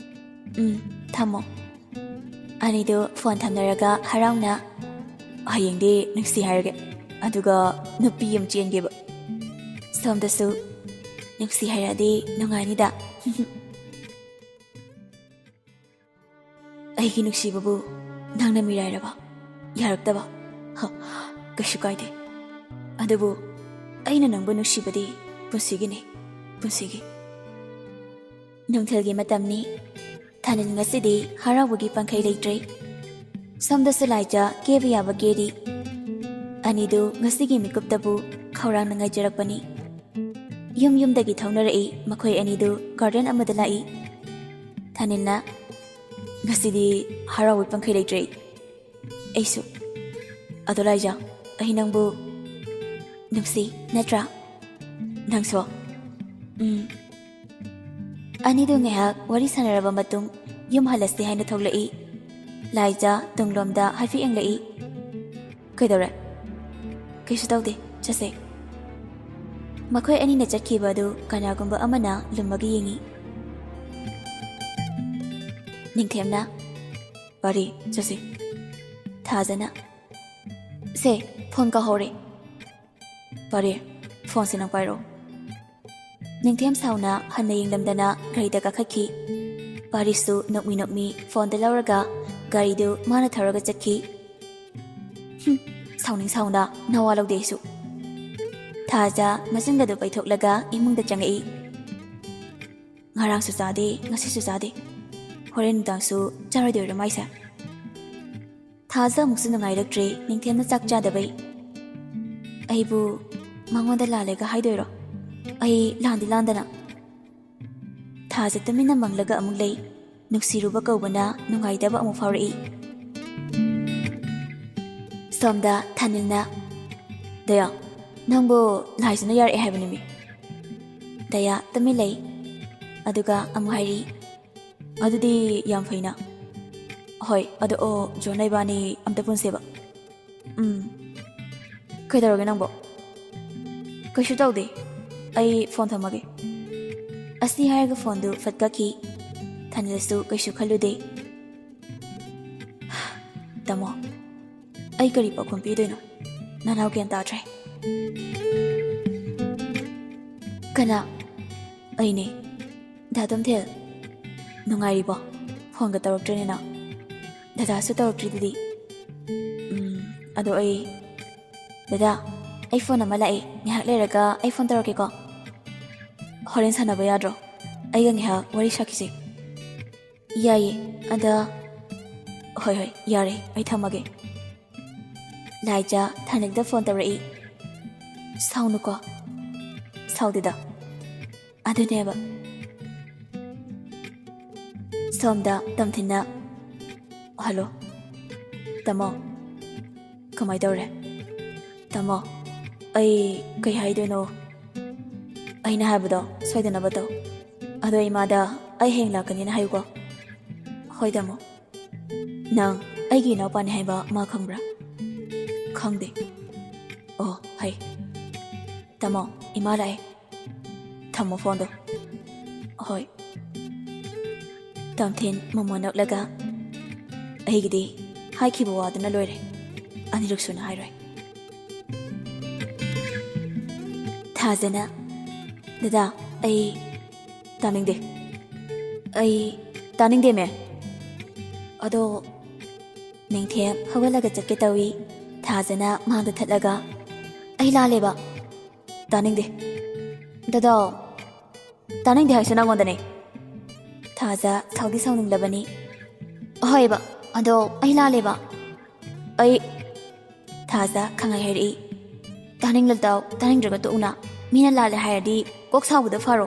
"ꯎꯝ, ꯊꯝꯃꯣ꯫" ꯑꯅꯤꯗꯨ ꯐꯣꯟ ꯊꯝꯅꯔꯒ ꯍꯔꯥꯎꯅ, "ꯍꯌꯦꯡꯗꯤ ꯅꯨꯡꯁꯤ ꯍꯥꯏꯔꯒꯦ, ꯑꯗꯨꯒ ꯅꯨꯄꯤ ꯑꯃ ꯆꯦꯟꯒꯦꯕ꯫" ꯁꯣꯝꯗꯁꯨ, "ꯅꯨꯡꯁꯤ ꯍꯥꯏꯔꯛꯑꯗꯤ ꯅꯨꯡꯉꯥꯏꯅꯤꯗ꯫" "ꯑꯩꯒꯤ ꯅꯨꯡꯁꯤꯕꯕꯨ ꯅꯪꯅ ꯃꯤꯔꯥꯏꯔꯕ, ꯌꯥꯔꯛꯇꯕ? ꯍ, ꯀꯩꯁꯨ ꯀꯥꯏꯗꯦ꯫ ꯑꯗꯨꯕꯨ ꯑꯩꯅ ꯅꯪꯕꯨ ꯅꯨꯡꯁꯤꯕꯗꯤ ꯄꯨꯟꯁꯤꯒꯤꯅꯤ, ꯄꯨꯟꯁꯤꯒꯤ꯫" ꯅꯨꯡꯊꯤꯜꯒꯤ ꯃꯇꯝꯅꯤ꯫ ꯊꯥꯅꯤꯜ ꯉꯁꯤꯗꯤ ꯍꯔꯥꯎꯕꯒꯤ ꯄꯟꯈꯩ ꯂꯩꯇ꯭ꯔꯦ꯫ ꯁꯣꯝꯗꯁꯨ ꯂꯥꯏꯖ ꯀꯦꯕ ꯌꯥꯕ ꯀꯦꯔꯤ꯫ ꯑꯅꯤꯗꯨ ꯉꯁꯤꯒꯤ ꯃꯤꯀꯨꯞꯇꯕꯨ ꯈꯧꯔꯥꯡꯅ ꯉꯥꯏꯖꯔꯛꯄꯅꯤ꯫ ꯌꯨꯝ ꯌꯨꯝꯗꯒꯤ ꯊꯧꯅꯔꯛꯏ꯫ ꯃꯈꯣꯏ ꯑꯅꯤꯗꯨ ꯒꯥꯔꯗꯦꯟ ꯑꯃꯗ ꯂꯥꯛꯏ꯫ ꯊꯥꯅꯤꯜꯅ, "ꯉꯁꯤꯗꯤ ꯍꯔꯥꯎꯕꯒꯤ ꯄꯟꯈꯩ ꯂꯩꯇ꯭ꯔꯦ ꯑꯩꯁꯨ꯫ ꯑꯗꯣ ꯂꯥꯏꯖ, ꯑꯩ ꯅꯪꯕꯨ ꯅꯨꯡꯁꯤ, ꯅꯠꯇ꯭ꯔꯥ? ꯅꯪꯁꯨ?" "ꯎꯝ꯫" ꯑꯅꯤꯗꯨ ꯉꯥꯏꯍꯥꯛ ꯋꯥꯔꯤ ꯁꯥꯟꯅꯔꯕ ꯃꯇꯨꯡ ꯌꯨꯝ ꯍꯜꯂꯁꯤ ꯍꯥꯏꯅ ꯊꯣꯛꯂꯛꯏ꯫ ꯂꯥꯏꯖ ꯇꯨꯡꯂꯣꯝꯗ ꯍꯥꯏꯐꯦꯠ ꯌꯦꯡꯂꯛꯏ꯫ "ꯀꯩꯗꯧꯔꯦ?" "ꯀꯩꯁꯨ ꯇꯧꯗꯦ, ꯆꯠꯁꯦ꯫" ꯃꯈꯣꯏ ꯑꯅꯤꯅ ꯆꯠꯈꯤꯕ ꯑꯗꯨ ꯀꯅꯥꯒꯨꯝꯕ ꯑꯃꯅ ꯂꯨꯝꯃꯒ ꯌꯦꯡꯏ꯫ ꯅꯤꯡꯊꯦꯝꯅ, "ꯄꯥꯔꯤ, ꯆꯠꯁꯤ꯫" ꯊꯥꯖꯅ, "ꯁꯦ, ꯐꯣꯟ ꯀꯥꯎꯍꯧꯔꯦ꯫" "ꯄꯥꯔꯤ, ꯐꯣꯟꯁꯦ ꯅꯪ ꯄꯥꯏꯔꯛꯑꯣ꯫ ꯅꯤꯡꯊꯦꯝ ꯁꯥꯎꯅ ꯍꯟꯅ ꯌꯦꯡꯂꯝꯗꯅ ꯒꯥꯔꯤꯗ ꯀꯥꯈꯠꯈꯤ꯫ ꯄꯥꯔꯤꯁꯁꯨ ꯅꯣꯛꯃꯤ ꯅꯣꯛꯃꯤ ꯐꯣꯟꯗ ꯂꯧꯔꯒ ꯒꯥꯔꯤꯗꯨ ꯃꯥꯅ ꯊꯧꯔꯒ ꯆꯠꯈꯤ꯫ "ꯍꯨꯝ, ꯁꯥꯎꯅꯤꯡ ꯁꯥꯎꯅ ꯅꯋꯥ ꯂꯧꯗꯦ ꯑꯩꯁꯨ꯫" ꯊꯥꯖ ꯃꯆꯤꯟꯒꯗꯨ ꯄꯩꯊꯣꯛꯂꯒ ꯏꯃꯨꯡꯗ ꯆꯪꯉꯛꯏ꯫ "ꯉꯔꯥꯡꯁꯨ ꯆꯥꯗꯦ, ꯉꯁꯤꯁꯨ ꯆꯥꯗꯦ꯫ ꯍꯣꯔꯦꯟ ꯅꯨꯡꯗꯥꯡꯁꯨ ꯆꯥꯔꯣꯏꯗꯣꯏꯔꯣ ꯃꯥꯏꯁꯦ?" ꯊꯥꯖ ꯑꯃꯨꯛꯁꯨ ꯅꯨꯡꯉꯥꯏꯔꯛꯇ꯭ꯔꯦ ꯅꯤꯡꯊꯦꯝꯅ ꯆꯥꯛ ꯆꯥꯗꯕꯩ꯫ "ꯑꯩꯕꯨ ꯃꯉꯣꯟꯗ ꯂꯥꯜꯂꯦꯒ ꯍꯥꯏꯗꯣꯏꯔꯣ? ꯑꯩ ꯂꯥꯟꯗꯤ ꯂꯥꯟꯗꯅ꯫" ꯊꯥꯖ ꯇꯨꯃꯤꯟꯅ ꯃꯪꯂꯒ ꯑꯃꯨꯛ ꯂꯩ꯫ ꯅꯨꯡꯁꯤꯔꯨꯕ ꯀꯧꯕꯅ ꯅꯨꯡꯉꯥꯏꯇꯕ ꯑꯃꯨꯛ ꯐꯥꯎꯔꯛꯏ꯫ ꯁꯣꯝꯗ ꯊꯥꯅꯤꯜꯅ, "ꯗꯌꯥ, ꯅꯪꯕꯨ ꯂꯥꯏꯖꯅ ꯌꯥꯔꯛꯑꯦ ꯍꯥꯏꯕꯅꯤꯃꯤ꯫" ꯗꯌꯥ ꯇꯨꯃꯤꯟ ꯂꯩ꯫ ꯑꯗꯨꯒ ꯑꯃꯨꯛ ꯍꯥꯏꯔꯤ, "ꯑꯗꯨꯗꯤ ꯌꯥꯝ ꯐꯩꯅ꯫ ꯍꯣꯏ, ꯑꯗꯣ, ꯑꯣ, ꯖꯣꯟ ꯏꯕꯥꯅꯤ ꯑꯝꯇ ꯄꯨꯟꯁꯦꯕ꯫" "ꯎꯝ꯫ ꯀꯩꯗꯧꯔꯒꯦ ꯅꯪꯕꯣ?" "ꯀꯩꯁꯨ ꯇꯧꯗꯦ꯫ ꯑꯩ ꯐꯣꯟ ꯊꯝꯃꯒꯦ꯫" ꯑꯁꯤ ꯍꯥꯏꯔꯒ ꯐꯣꯟꯗꯨ ꯐꯠ ꯀꯛꯈꯤ꯫ ꯊꯥꯅꯤꯜꯁꯨ ꯀꯩꯁꯨ ꯈꯜꯂꯨꯗꯦ꯫ "ꯇꯥꯃꯣ, ꯑꯩ ꯀꯔꯤ ꯄꯥꯎꯈꯨꯝ ꯄꯤꯗꯣꯏꯅꯣ? ꯅꯅꯥꯎ ꯒ꯭ꯌꯥꯟ ꯇꯥꯗ꯭ꯔꯦ꯫" "ꯀꯅꯥ?" "ꯑꯩꯅꯦ꯫ ꯗꯥ ꯇꯣꯝꯊꯦꯜ, ꯅꯨꯡꯉꯥꯏꯔꯤꯕꯣ? ꯐꯣꯟꯒ ꯇꯧꯔꯛꯇ꯭ꯔꯦꯅꯦ ꯅꯪ꯫ ꯗꯗꯥꯁꯨ ꯇꯧꯔꯛꯇ꯭ꯔꯤꯗꯨꯗꯤ꯫" "ꯎꯝ, ꯑꯗꯣ ꯑꯩ, ꯗꯗꯥ, ꯑꯩ ꯐꯣꯟ ꯑꯃ ꯂꯥꯛꯑꯦ, ꯉꯥꯏꯍꯥꯛ ꯂꯩꯔꯒ ꯑꯩ ꯐꯣꯟ ꯇꯧꯔꯛꯀꯦꯀꯣ꯫ ꯍꯣꯔꯦꯟ ꯁꯥꯟꯅꯕ ꯌꯥꯗ꯭ꯔꯣ? ꯑꯩꯒ ꯉꯥꯏꯍꯥꯛ ꯋꯥꯔꯤ ꯁꯥꯈꯤꯁꯦ꯫" "ꯌꯥꯏꯌꯦ, ꯑꯗ꯫" "ꯍꯣꯏ, ꯍꯣꯏ, ꯌꯥꯔꯦ, ꯑꯩ ꯊꯝꯃꯒꯦ꯫" ꯂꯥꯏꯖ ꯊꯥꯅꯤꯜꯗ ꯐꯣꯟ ꯇꯧꯔꯛꯏ꯫ "ꯁꯥꯎꯅꯨꯀꯣ꯫" "ꯁꯥꯎꯗꯦꯗ꯫ ꯑꯗꯨꯅꯦꯕ꯫" ꯁꯣꯝꯗ ꯇꯝꯊꯤꯟꯅ, "ꯍꯜꯂꯣ, ꯇꯥꯃꯣ, ꯀꯃꯥꯏ ꯇꯧꯔꯦ?" "ꯇꯥꯃꯣ, ꯑꯩ ꯀꯩ ꯍꯥꯏꯗꯣꯏꯅꯣ? ꯑꯩꯅ ꯍꯥꯏꯕꯗꯣ ꯁꯣꯏꯗꯅꯕ ꯇꯧ꯫ ꯑꯗꯣ ꯏꯃꯥꯗ ꯑꯩ ꯍꯌꯦꯡ ꯂꯥꯛꯀꯅꯤꯅ ꯍꯥꯏꯌꯨꯀꯣ꯫" "ꯍꯣꯏ, ꯇꯥꯃꯣ꯫" "ꯅꯪ ꯑꯩꯒꯤ ꯏꯅꯥꯎꯄꯥꯅꯤ ꯍꯥꯏꯕ ꯃꯥ ꯈꯪꯕ꯭ꯔꯥ?" "ꯈꯪꯗꯦ꯫" "ꯑꯣ, ꯐꯩ꯫ ꯇꯥꯃꯣ, ꯏꯃꯥ ꯂꯥꯛꯑꯦ꯫ ꯊꯝꯃꯣ ꯐꯣꯟꯗꯣ꯫" "ꯍꯣꯏ꯫" ꯇꯝꯊꯤꯟ ꯃꯃꯣꯟ ꯅꯣꯛꯂꯒ, "ꯑꯩꯒꯤꯗꯤ ꯍꯥꯏꯈꯤꯕ ꯋꯥꯗꯨꯅ ꯂꯣꯏꯔꯦ꯫ ꯑꯅꯤꯔꯛ ꯁꯨꯅ ꯍꯥꯏꯔꯣꯏ꯫" ꯊꯥꯖꯅ, "ꯗꯗꯥ, ꯑꯩ ꯇꯥꯅꯤꯡꯗꯦ꯫ ꯑꯩ ꯇꯥꯅꯤꯡꯗꯦꯃꯦ꯫ ꯑꯗꯣ," ꯅꯤꯡꯊꯦꯝ ꯍꯧꯒꯠꯂꯒ ꯆꯠꯀꯦ ꯇꯧꯏ꯫ ꯊꯥꯖꯅ ꯃꯥꯡꯗ ꯊꯠꯂꯒ, "ꯑꯩ ꯂꯥꯜꯂꯦꯕ꯫ ꯇꯥꯅꯤꯡꯗꯦ꯫ ꯗꯗꯥ, ꯇꯥꯅꯤꯡꯗꯦ ꯍꯥꯏꯁꯦ ꯅꯪꯉꯣꯟꯗꯅꯦ꯫" ꯊꯥꯖ ꯁꯥꯎꯗꯤ ꯁꯥꯎꯅꯤꯡꯂꯕꯅꯤ꯫ "ꯍꯣꯏꯕ, ꯑꯗꯣ ꯑꯩ ꯂꯥꯜꯂꯦꯕ꯫ ꯑꯩ," ꯊꯥꯖ ꯈꯪꯍꯥꯏ ꯍꯥꯏꯔꯛꯏ꯫ "ꯇꯥꯅꯤꯡꯂ ꯇꯥꯎ, ꯇꯥꯅꯤꯡꯗ꯭ꯔꯒ ꯇꯣꯛꯎꯅ꯫ ꯃꯤꯅ ꯂꯥꯜꯂꯦ ꯍꯥꯏꯔꯗꯤ ꯀꯣꯛ ꯁꯥꯎꯕꯗꯣ ꯐꯔꯣ꯫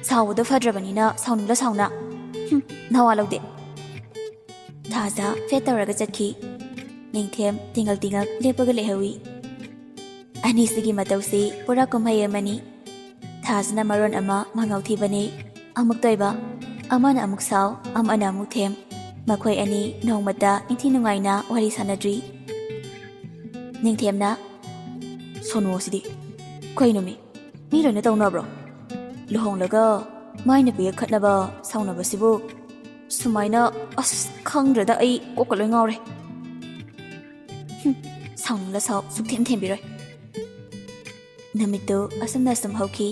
ꯁꯥꯎꯕꯗꯣ ꯐꯗ꯭ꯔꯕꯅꯤꯅ ꯁꯥꯎꯅꯤꯡꯂ ꯁꯥꯎꯅ꯫ ꯍꯨꯝ, ꯅꯋꯥ ꯂꯧꯗꯦ꯫" ꯊꯥꯖ ꯐꯦꯠ ꯇꯧꯔꯒ ꯆꯠꯈꯤ꯫ ꯅꯤꯡꯊꯦꯝ ꯇꯤꯡꯒꯜ ꯇꯤꯡꯒꯜ ꯂꯦꯞꯄꯒ ꯂꯩꯍꯧꯏ꯫ ꯑꯅꯤꯁꯤꯒꯤ ꯃꯇꯧꯁꯤ ꯄꯨꯔꯥ ꯀꯨꯝꯍꯩ ꯑꯃꯅꯤ꯫ ꯊꯥꯖꯅ ꯃꯔꯣꯟ ꯑꯃ ꯃꯉꯥꯎ ꯊꯤꯕꯅꯤ꯫ ꯑꯃꯨꯛ ꯇꯣꯏꯕ, ꯑꯃꯅ ꯑꯃꯨꯛ ꯁꯥꯎ, ꯑꯃꯅ ꯑꯃꯨꯛ ꯊꯦꯝ꯫ ꯃꯈꯣꯏ ꯑꯅꯤ ꯅꯣꯡꯃꯇ ꯏꯪꯊꯤ ꯅꯨꯡꯉꯥꯏꯅ ꯋꯥꯔꯤ ꯁꯥꯟꯅꯗ꯭ꯔꯤ꯫ ꯅꯤꯡꯊꯦꯝꯅ, "ꯁꯣꯅꯨ ꯑꯁꯤꯗꯤ ꯀꯩꯅꯣꯃꯤ? ꯃꯤ ꯂꯣꯏꯅ ꯇꯧꯅꯕ꯭ꯔꯣ? ꯂꯨꯍꯣꯡꯂꯒ ꯃꯥꯏ ꯅꯨꯄꯤꯒ ꯈꯠꯅꯕ, ꯁꯥꯎꯅꯕꯁꯤꯕꯨ ꯁꯨꯃꯥꯏꯅ, ꯑꯁ, ꯈꯪꯗ꯭ꯔꯦꯗ, ꯑꯩ ꯀꯣꯛꯀ ꯂꯣꯏ ꯉꯥꯎꯔꯦ꯫ ꯍꯨꯝ, ꯁꯥꯎꯅꯤꯡꯂ ꯁꯥꯎ, ꯁꯨꯛꯊꯦꯝ ꯊꯦꯝꯕꯤꯔꯣꯏ꯫" ꯅꯨꯃꯤꯠꯇꯨ ꯑꯁꯨꯝꯅ ꯁꯨꯝ ꯍꯧꯈꯤ꯫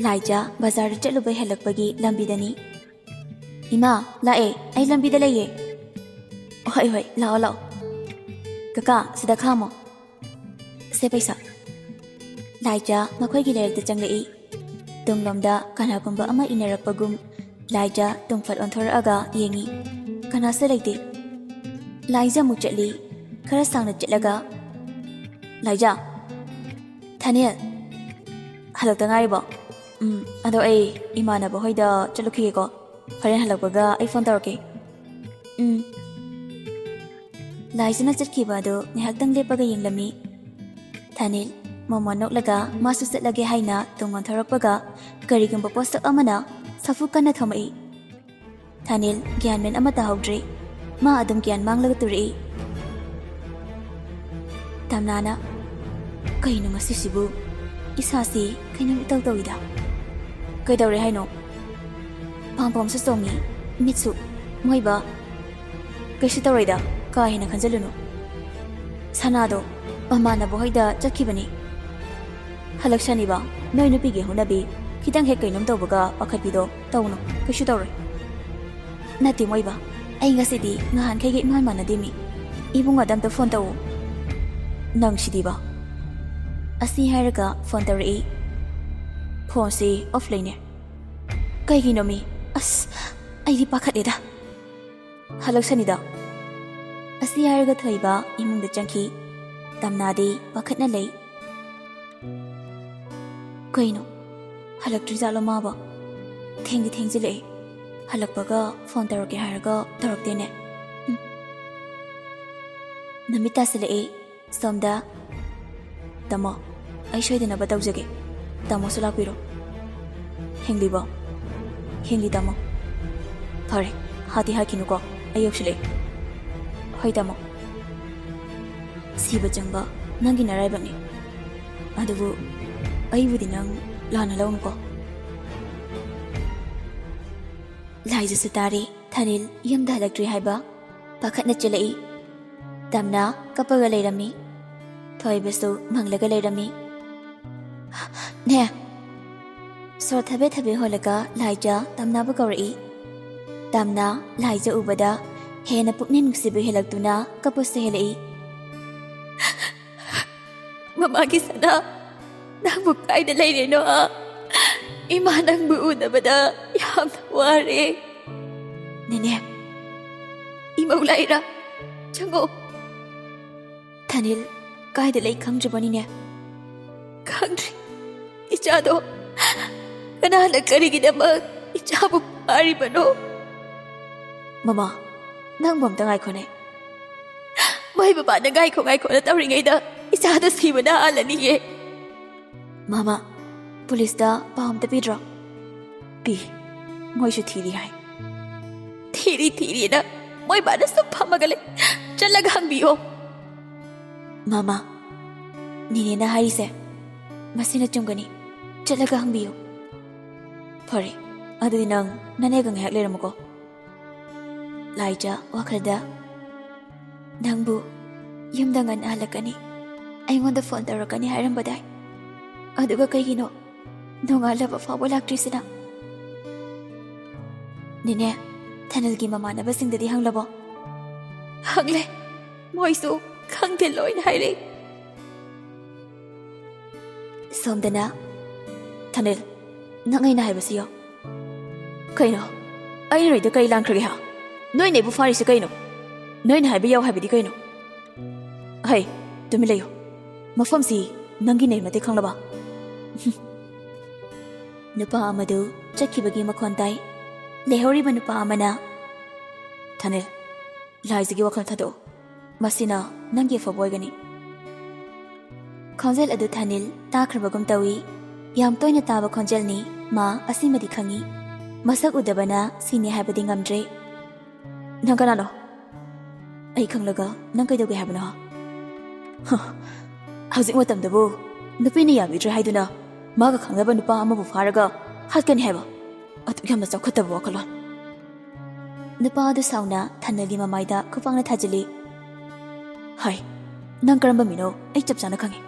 ꯂꯥꯏꯖꯥ ꯕꯖꯥꯔꯗ ꯆꯠꯂꯨꯕꯩ ꯍꯜꯂꯛꯄꯒꯤ ꯂꯝꯕꯤꯗꯅꯤ꯫ "ꯏꯃꯥ, ꯂꯥꯛꯑꯦ, ꯑꯩ ꯂꯝꯕꯤꯗ ꯂꯩꯌꯦ꯫" "ꯍꯣꯏ, ꯍꯣꯏ, ꯂꯥꯛꯑꯣ, ꯂꯥꯛꯑꯣ꯫ ꯀꯀꯥ, ꯁꯤꯗ ꯈꯥꯝꯃꯣ꯫ ꯁꯦ ꯄꯩꯁꯥ꯫" ꯂꯥꯏꯖꯥ ꯃꯈꯣꯏꯒꯤ ꯂꯩꯔꯛꯇ ꯆꯪꯂꯛꯏ꯫ ꯇꯨꯡꯂꯣꯝꯗ ꯀꯅꯥꯒꯨꯝꯕ ꯑꯃ ꯏꯟꯅꯔꯛꯄꯒꯨꯝ ꯂꯥꯏꯖꯥ ꯇꯨꯡꯐꯠ ꯑꯣꯟꯊꯣꯔꯛꯑꯒ ꯌꯦꯡꯉꯤ꯫ ꯀꯅꯥꯁꯨ ꯂꯩꯇꯦ꯫ ꯂꯥꯏꯖꯥ ꯑꯃꯨꯛ ꯆꯠꯂꯤ꯫ ꯈꯔ ꯁꯥꯡꯅ ꯆꯠꯂꯒ, "ꯂꯥꯏꯖꯥ!" "ꯊꯥꯅꯦꯜ, ꯍꯜꯂꯛꯇ ꯉꯥꯏꯔꯤꯕꯣ?" "ꯎꯝ, ꯑꯗꯣ ꯑꯩ ꯏꯃꯥꯟꯅꯕ ꯍꯣꯏꯗ ꯆꯠꯂꯨꯈꯤꯒꯦꯀꯣ꯫ ꯍꯣꯔꯦꯟ ꯍꯜꯂꯛꯄꯒ ꯑꯩ ꯐꯣꯟ ꯇꯧꯔꯛꯀꯦ꯫" "ꯎꯝ꯫" ꯂꯥꯏꯖꯥꯅ ꯆꯠꯈꯤꯕ ꯑꯗꯨ ꯉꯥꯏꯍꯥꯛꯇꯪ ꯂꯦꯞꯄꯒ ꯌꯦꯡꯂꯝꯃꯤ꯫ ꯊꯥꯅꯤꯜ ꯃꯣꯃꯣꯟ ꯅꯣꯛꯂꯒ ꯃꯥꯁꯨ ꯆꯠꯂꯒꯦ ꯍꯥꯏꯅ ꯇꯨꯡ ꯑꯣꯟꯊꯣꯔꯛꯄꯒ ꯀꯔꯤꯒꯨꯝꯕ ꯄꯣꯠꯁꯛ ꯑꯃꯅ ꯁꯥꯐꯨ ꯀꯟꯅ ꯊꯣꯝꯃꯛꯏ꯫ ꯊꯥꯅꯤꯜ ꯒ꯭ꯌꯥꯟ ꯃꯦꯟ ꯑꯃ ꯇꯥꯍꯧꯗ꯭ꯔꯦ꯫ ꯃꯥ ꯑꯗꯨꯝ ꯒ꯭ꯌꯥꯟ ꯃꯥꯡꯂꯒ ꯇꯨꯔꯛꯏ꯫ ꯇꯝꯅꯥꯅ, "ꯀꯩꯅꯣ ꯉꯁꯤꯁꯤꯕꯨ? ꯏꯁꯥꯁꯤ ꯀꯩꯅꯣꯝ ꯏꯇꯧ ꯇꯧꯏꯗ꯫" "ꯀꯩꯗꯧꯔꯦ ꯍꯥꯏꯅꯣ?" ꯄꯥꯝꯕꯣꯝꯁꯨ ꯆꯣꯡꯉꯤ, ꯃꯤꯠꯁꯨ꯫ "ꯃꯣꯏꯕ, ꯀꯩꯁꯨ ꯇꯧꯔꯣꯏꯗ, ꯀꯥ ꯍꯦꯟꯅ ꯈꯟꯖꯜꯂꯨꯅꯨ꯫ ꯁꯅꯥꯗꯣ ꯃꯃꯥꯟꯅꯕ ꯍꯣꯏꯗ ꯆꯠꯈꯤꯕꯅꯤ꯫ ꯍꯜꯂꯛꯁꯅꯤꯕ, ꯅꯣꯏ ꯅꯨꯄꯤꯒꯤ ꯍꯧꯅꯕꯤ, ꯈꯤꯇꯪ ꯍꯦꯛ ꯀꯩꯅꯣꯝ ꯇꯧꯕꯒ ꯄꯥꯈꯠꯄꯤꯗꯣ ꯇꯧꯅꯨ, ꯀꯩꯁꯨ ꯇꯧꯔꯣꯏ꯫ ꯅꯠꯇꯦ ꯃꯣꯏꯕ, ꯑꯩ ꯉꯁꯤꯗꯤ ꯉꯍꯥꯟꯈꯩꯒ ꯏꯃꯥꯟ ꯃꯥꯟꯅꯗꯦ ꯃꯤ꯫ ꯏꯕꯨꯡ ꯑꯗꯝꯇ ꯐꯣꯟ ꯇꯧꯑꯣ꯫ ꯅꯪ ꯁꯤꯗꯤꯕ꯫ ꯑꯁꯤ ꯍꯥꯏꯔꯒ ꯐꯣꯟ ꯇꯧꯔꯛꯏ꯫ ꯐꯣꯟꯁꯤ ꯑꯣꯐ ꯂꯩꯅꯦ꯫ ꯀꯩꯒꯤꯅꯣ ꯃꯤ? ꯑꯁ, ꯑꯩꯗꯤ ꯄꯥꯈꯠꯂꯦꯗ꯫ ꯍꯜꯂꯛꯁꯅꯤꯗ꯫ ꯑꯁꯤ ꯍꯥꯏꯔꯒ ꯊꯣꯏꯕ ꯏꯃꯨꯡꯗ ꯆꯪꯈꯤ꯫ ꯇꯝꯅꯥꯗꯤ ꯄꯥꯈꯠꯅ ꯂꯩ꯫ ꯀꯩꯅꯣ? ꯍꯜꯂꯛꯇ꯭ꯔꯤꯖꯥꯠꯂꯣ ꯃꯥꯕꯣ? ꯊꯦꯡꯗꯤ ꯊꯦꯡꯖꯤꯜꯂꯛꯑꯦ꯫ ꯍꯜꯂꯛꯄꯒ ꯐꯣꯟ ꯇꯧꯔꯛꯀꯦ ꯍꯥꯏꯔꯒ ꯇꯧꯔꯛꯇꯦꯅꯦ꯫ ꯎꯝ꯫ ꯅꯨꯃꯤꯠ ꯇꯥꯁꯤꯜꯂꯛꯑꯦ꯫ ꯁꯣꯝꯗ꯫ ꯇꯥꯃꯣ, ꯑꯩ ꯁꯣꯏꯗꯅꯕ ꯇꯧꯖꯒꯦ꯫ ꯇꯥꯃꯣꯁꯨ ꯂꯥꯛꯄꯤꯔꯣ꯫ ꯍꯤꯡꯂꯤꯕꯣ? ꯍꯤꯡꯂꯤ ꯇꯥꯃꯣ꯫ ꯐꯔꯦ, ꯍꯥꯠꯇꯤ ꯍꯥꯠꯈꯤꯅꯨꯀꯣ, ꯑꯩ ꯌꯧꯁꯤꯜꯂꯛꯑꯦ꯫ ꯍꯣꯏ ꯇꯥꯃꯣ꯫ ꯁꯤꯕ ꯆꯪꯕ ꯅꯪꯒꯤ ꯅꯔꯥꯏꯕꯛꯅꯤ꯫ ꯑꯗꯨꯕꯨ ꯑꯩꯕꯨꯗꯤ ꯅꯪ ꯂꯥꯟꯅ ꯂꯧꯅꯨꯀꯣ꯫ ꯂꯥꯏꯖꯁꯨ ꯇꯥꯔꯦ ꯊꯥꯅꯤꯜ ꯌꯨꯝꯗ ꯍꯜꯂꯛꯇ꯭ꯔꯤ ꯍꯥꯏꯕ꯫ ꯄꯥꯈꯠꯅ ꯆꯦꯜꯂꯛꯏ꯫ ꯇꯝꯅ ꯀꯞꯄꯒ ꯂꯩꯔꯝꯃꯤ꯫ ꯊꯣꯏꯕꯁꯨ ꯃꯪꯂꯒ ꯂꯩꯔꯝꯃꯤ꯫ ꯅꯦ꯫ ꯁꯣꯔ ꯊꯕꯦ ꯊꯕꯦ ꯍꯣꯜꯂꯒ ꯂꯥꯏꯖ ꯇꯝꯅꯕꯨ ꯀꯧꯔꯛꯏ꯫ ꯇꯝꯅ ꯂꯥꯏꯖ ꯎꯕꯗ ꯍꯦꯟꯅ ꯄꯨꯛꯅꯤꯡ ꯅꯨꯡꯁꯤꯕ ꯍꯦꯜꯂꯛꯇꯨꯅ ꯀꯞꯄꯁꯨ ꯍꯦꯜꯂꯛꯏ꯫ ꯃꯃꯥꯒꯤ ꯁꯅꯥ, ꯅꯪꯕꯨ ꯀꯥꯏꯗ ꯂꯩꯔꯤꯅꯣ? ꯏꯃꯥ ꯅꯪꯕꯨ ꯎꯗꯕꯗ ꯌꯥꯝꯅ ꯋꯥꯔꯦ꯫ ꯅꯦꯅꯦ, ꯏꯃꯧ ꯂꯥꯛꯏꯔꯥ? ꯆꯪꯉꯣ꯫ ꯊꯥꯅꯤꯜ, ꯀꯥꯏꯗ ꯂꯩ ꯈꯪꯗ꯭ꯔꯤꯕꯣꯅꯤꯅꯦ? ꯈꯪꯗ꯭ꯔꯤ꯫ ꯏꯆꯥꯗꯣ ꯀꯅꯥꯅ ꯀꯔꯤꯒꯤꯗꯃꯛ ꯏꯆꯥꯕꯨ ꯐꯥꯔꯤꯕꯅꯣ? ꯃꯃꯥ, ꯅꯪꯕꯨ ꯑꯝꯇ ꯉꯥꯏꯈꯣꯅꯦ꯫ ꯃꯣꯏ ꯕꯕꯥꯅ ꯉꯥꯏꯈꯣ ꯉꯥꯏꯈꯣꯅ ꯇꯧꯔꯤꯉꯩꯗ ꯏꯆꯥꯗꯣ ꯁꯤꯕꯅ ꯍꯥꯜꯂꯅꯤꯌꯦ꯫ ꯃꯃꯥ, ꯄꯨꯂꯤꯁꯇ ꯄꯥꯎ ꯑꯝꯇ ꯄꯤꯗ꯭ꯔꯣ? ꯄꯤ꯫ ꯃꯣꯏꯁꯨ ꯊꯤꯔꯤ ꯍꯥꯏ꯫ ꯊꯤꯔꯤ ꯊꯤꯔꯤꯅ ꯃꯣꯏ ꯕꯥꯅ ꯁꯨꯝ ꯐꯝꯃꯒ ꯂꯩ꯫ ꯆꯠꯂꯒ ꯍꯪꯕꯤꯌꯣ꯫ ꯃꯃꯥ, ꯅꯦꯅꯦꯅ ꯍꯥꯏꯔꯤꯁꯦ ꯃꯁꯤꯅ ꯆꯨꯝꯒꯅꯤ꯫ ꯆꯠꯂꯒ ꯍꯪꯕꯤꯌꯨ꯫ ꯐꯔꯦ, ꯑꯗꯨꯗꯤ ꯅꯪ ꯅꯅꯦꯒ ꯉꯥꯏꯍꯥꯛ ꯂꯩꯔꯝꯃꯨꯀꯣ꯫ ꯂꯥꯏꯖ ꯋꯥꯈꯜꯗ, ꯅꯪꯕꯨ ꯌꯨꯝꯗ ꯉꯟꯅ ꯍꯜꯂꯛꯀꯅꯤ꯫ ꯑꯩꯉꯣꯟꯗ ꯐꯣꯟ ꯇꯧꯔꯛꯀꯅꯤ ꯍꯥꯏꯔꯝꯕꯗꯥꯏ? ꯑꯗꯨꯒ ꯀꯩꯒꯤꯅꯣ ꯅꯣꯡꯉꯥꯜꯂꯕ ꯐꯥꯎꯕ ꯂꯥꯛꯇ꯭ꯔꯤꯁꯤꯅ? ꯅꯦꯅꯦ, ꯊꯅꯤꯜꯒꯤ ꯃꯃꯥꯟꯅꯕꯁꯤꯡꯗꯗꯤ ꯍꯪꯂꯕꯣ? ꯍꯪꯂꯦ꯫ ꯃꯣꯏꯁꯨ ꯈꯪꯗꯦ ꯂꯣꯏꯅ ꯍꯥꯏꯔꯛꯏ꯫ ꯁꯣꯝꯗꯅ, "ꯊꯅꯤꯜ, ꯅꯪ ꯑꯩꯅ ꯍꯥꯏꯕꯁꯤ ꯌꯥꯎ꯫" "ꯀꯩꯅꯣ? ꯑꯩ ꯅꯣꯏꯗ ꯀꯩ ꯂꯥꯟꯈ꯭ꯔꯒꯦ ꯍꯥ? ꯅꯣꯏꯅ ꯑꯩꯕꯨ ꯐꯥꯔꯤꯁꯦ ꯀꯩꯅꯣ? ꯅꯣꯏꯅ ꯍꯥꯏꯕ ꯌꯥꯎ ꯍꯥꯏꯕꯗꯤ ꯀꯩꯅꯣ?" "ꯍꯩ, ꯇꯨꯃꯤꯟ ꯂꯩꯌꯨ꯫ ꯃꯐꯝꯁꯤ ꯅꯪꯒꯤꯅꯦ ꯃꯇꯤꯛ ꯈꯪꯂꯕ?" ꯅꯨꯄꯥ ꯑꯃꯗꯨ ꯆꯠꯈꯤꯕꯒꯤ ꯃꯈꯣꯟ ꯇꯥꯏ꯫ ꯂꯩꯍꯧꯔꯤꯕ ꯅꯨꯄꯥ ꯑꯃꯅ, "ꯊꯅꯤꯜ, ꯂꯥꯏꯖꯒꯤ ꯋꯥꯈꯜ ꯊꯥꯗꯣꯛꯎ꯫ ꯃꯁꯤꯅ ꯅꯪꯒꯤ ꯑꯐꯕ ꯑꯣꯏꯒꯅꯤ꯫" ꯈꯣꯟꯖꯦꯜ ꯑꯗꯨ ꯊꯅꯤꯜ ꯇꯥꯈ꯭ꯔꯕꯒꯨꯝ ꯇꯧꯏ꯫ ꯌꯥꯝ ꯇꯣꯏꯅ ꯇꯥꯕ ꯈꯣꯟꯖꯦꯜꯅꯤ꯫ ꯃꯥ ꯑꯁꯤꯃꯗꯤ ꯈꯪꯏ꯫ ꯃꯁꯛ ꯎꯗꯕꯅ ꯁꯤꯅꯤ ꯍꯥꯏꯕꯗꯤ ꯉꯝꯗ꯭ꯔꯦ꯫ "ꯅꯪ ꯀꯅꯥꯅꯣ? ꯑꯩ ꯈꯪꯂꯒ ꯅꯪ ꯀꯩꯗꯧꯒꯦ ꯍꯥꯏꯕꯅꯣ?" "ꯍ, ꯍꯧꯖꯤꯛ ꯃꯇꯝꯗꯕꯨ ꯅꯨꯄꯤꯅ ꯌꯥꯕꯤꯗ꯭ꯔꯦ ꯍꯥꯏꯗꯨꯅ ꯃꯥꯒ ꯈꯪꯅꯕ ꯅꯨꯄꯥ ꯑꯃꯕꯨ ꯐꯥꯔꯒ ꯍꯥꯠꯀꯅꯤ ꯍꯥꯏꯕ? ꯑꯗꯨꯛ ꯌꯥꯝꯅ ꯆꯥꯎꯈꯠꯇꯕ ꯋꯥꯈꯜꯂꯣꯟ!" ꯅꯨꯄꯥ ꯑꯗꯨ ꯁꯥꯎꯅ ꯊꯅꯤꯜꯒꯤ ꯃꯃꯥꯏꯗ ꯈꯨꯄꯥꯛꯅ ꯊꯥꯖꯤꯜꯂꯤ꯫ "ꯍꯥꯏ, ꯅꯪ ꯀꯔꯝꯕ ꯃꯤꯅꯣ ꯑꯩ ꯆꯞ ꯆꯥꯅ ꯈꯪꯉꯤ꯫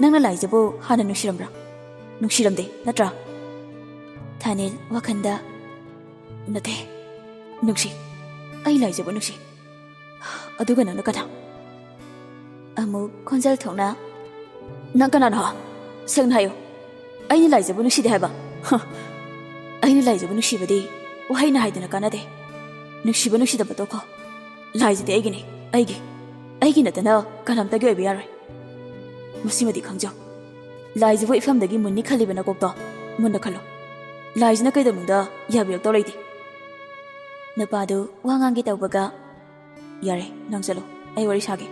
ꯅꯪꯅ ꯂꯥꯏꯖꯕꯨ ꯍꯥꯟꯅ ꯅꯨꯡꯁꯤꯔꯝꯕ꯭ꯔꯥ? ꯅꯨꯡꯁꯤꯔꯝꯗꯦ, ꯅꯠꯇ꯭ꯔꯥ?" ꯊꯅꯤꯜ ꯋꯥꯈꯟꯗ, "ꯅꯠꯇꯦ, ꯅꯨꯡꯁꯤ꯫ ꯑꯩ ꯂꯥꯏꯖꯕꯨ ꯅꯨꯡꯁꯤ꯫ ꯑꯗꯨꯒ ꯅꯪꯅ ꯀꯅꯥ?" ꯑꯃꯨꯛ ꯈꯣꯟꯖꯦꯜ ꯊꯣꯛꯅ, "ꯅꯪ ꯀꯅꯥꯅꯣ? ꯁꯦꯡꯅ ꯍꯥꯏꯌꯨ꯫ ꯑꯩꯅ ꯂꯥꯏꯖꯕꯨ ꯅꯨꯡꯁꯤꯗꯦ ꯍꯥꯏꯕ? ꯍ! ꯑꯩꯅ ꯂꯥꯏꯖꯕꯨ ꯅꯨꯡꯁꯤꯕꯗꯤ ꯋꯥꯍꯩꯅ ꯍꯥꯏꯗꯅ ꯀꯥꯟꯅꯗꯦ꯫ ꯅꯨꯡꯁꯤꯕ ꯅꯨꯡꯁꯤꯗꯕ ꯇꯣꯛꯈꯣ꯫ ꯂꯥꯏꯖꯗꯤ ꯑꯩꯒꯤꯅꯤ, ꯑꯩꯒꯤ꯫ ꯑꯩꯒꯤ ꯅꯠꯇꯅ ꯀꯅꯥꯝꯇꯒꯤ ꯑꯣꯏꯕ ꯌꯥꯔꯣꯏ꯫ ꯃꯁꯤꯃꯗꯤ ꯈꯪꯖꯧ꯫ ꯂꯥꯏꯖꯕꯨ ꯏꯐꯝꯗꯒꯤ ꯃꯨꯟꯅꯤ ꯈꯜꯂꯤꯕ ꯅꯀꯣꯛꯇꯣ ꯃꯨꯟꯅ ꯈꯜꯂꯨ꯫ ꯂꯥꯏꯖꯅ ꯀꯩꯗꯧꯅꯨꯡꯗ ꯌꯥꯕꯤꯔꯛꯇꯧ ꯂꯩꯇꯦ꯫" ꯅꯨꯄꯥꯗꯨ ꯋꯥ ꯉꯥꯡꯒꯦ ꯇꯧꯕꯒ, "ꯌꯥꯔꯦ, ꯅꯪ ꯆꯠꯂꯣ, ꯑꯩ ꯋꯥꯔꯤ ꯁꯥꯒꯦ꯫"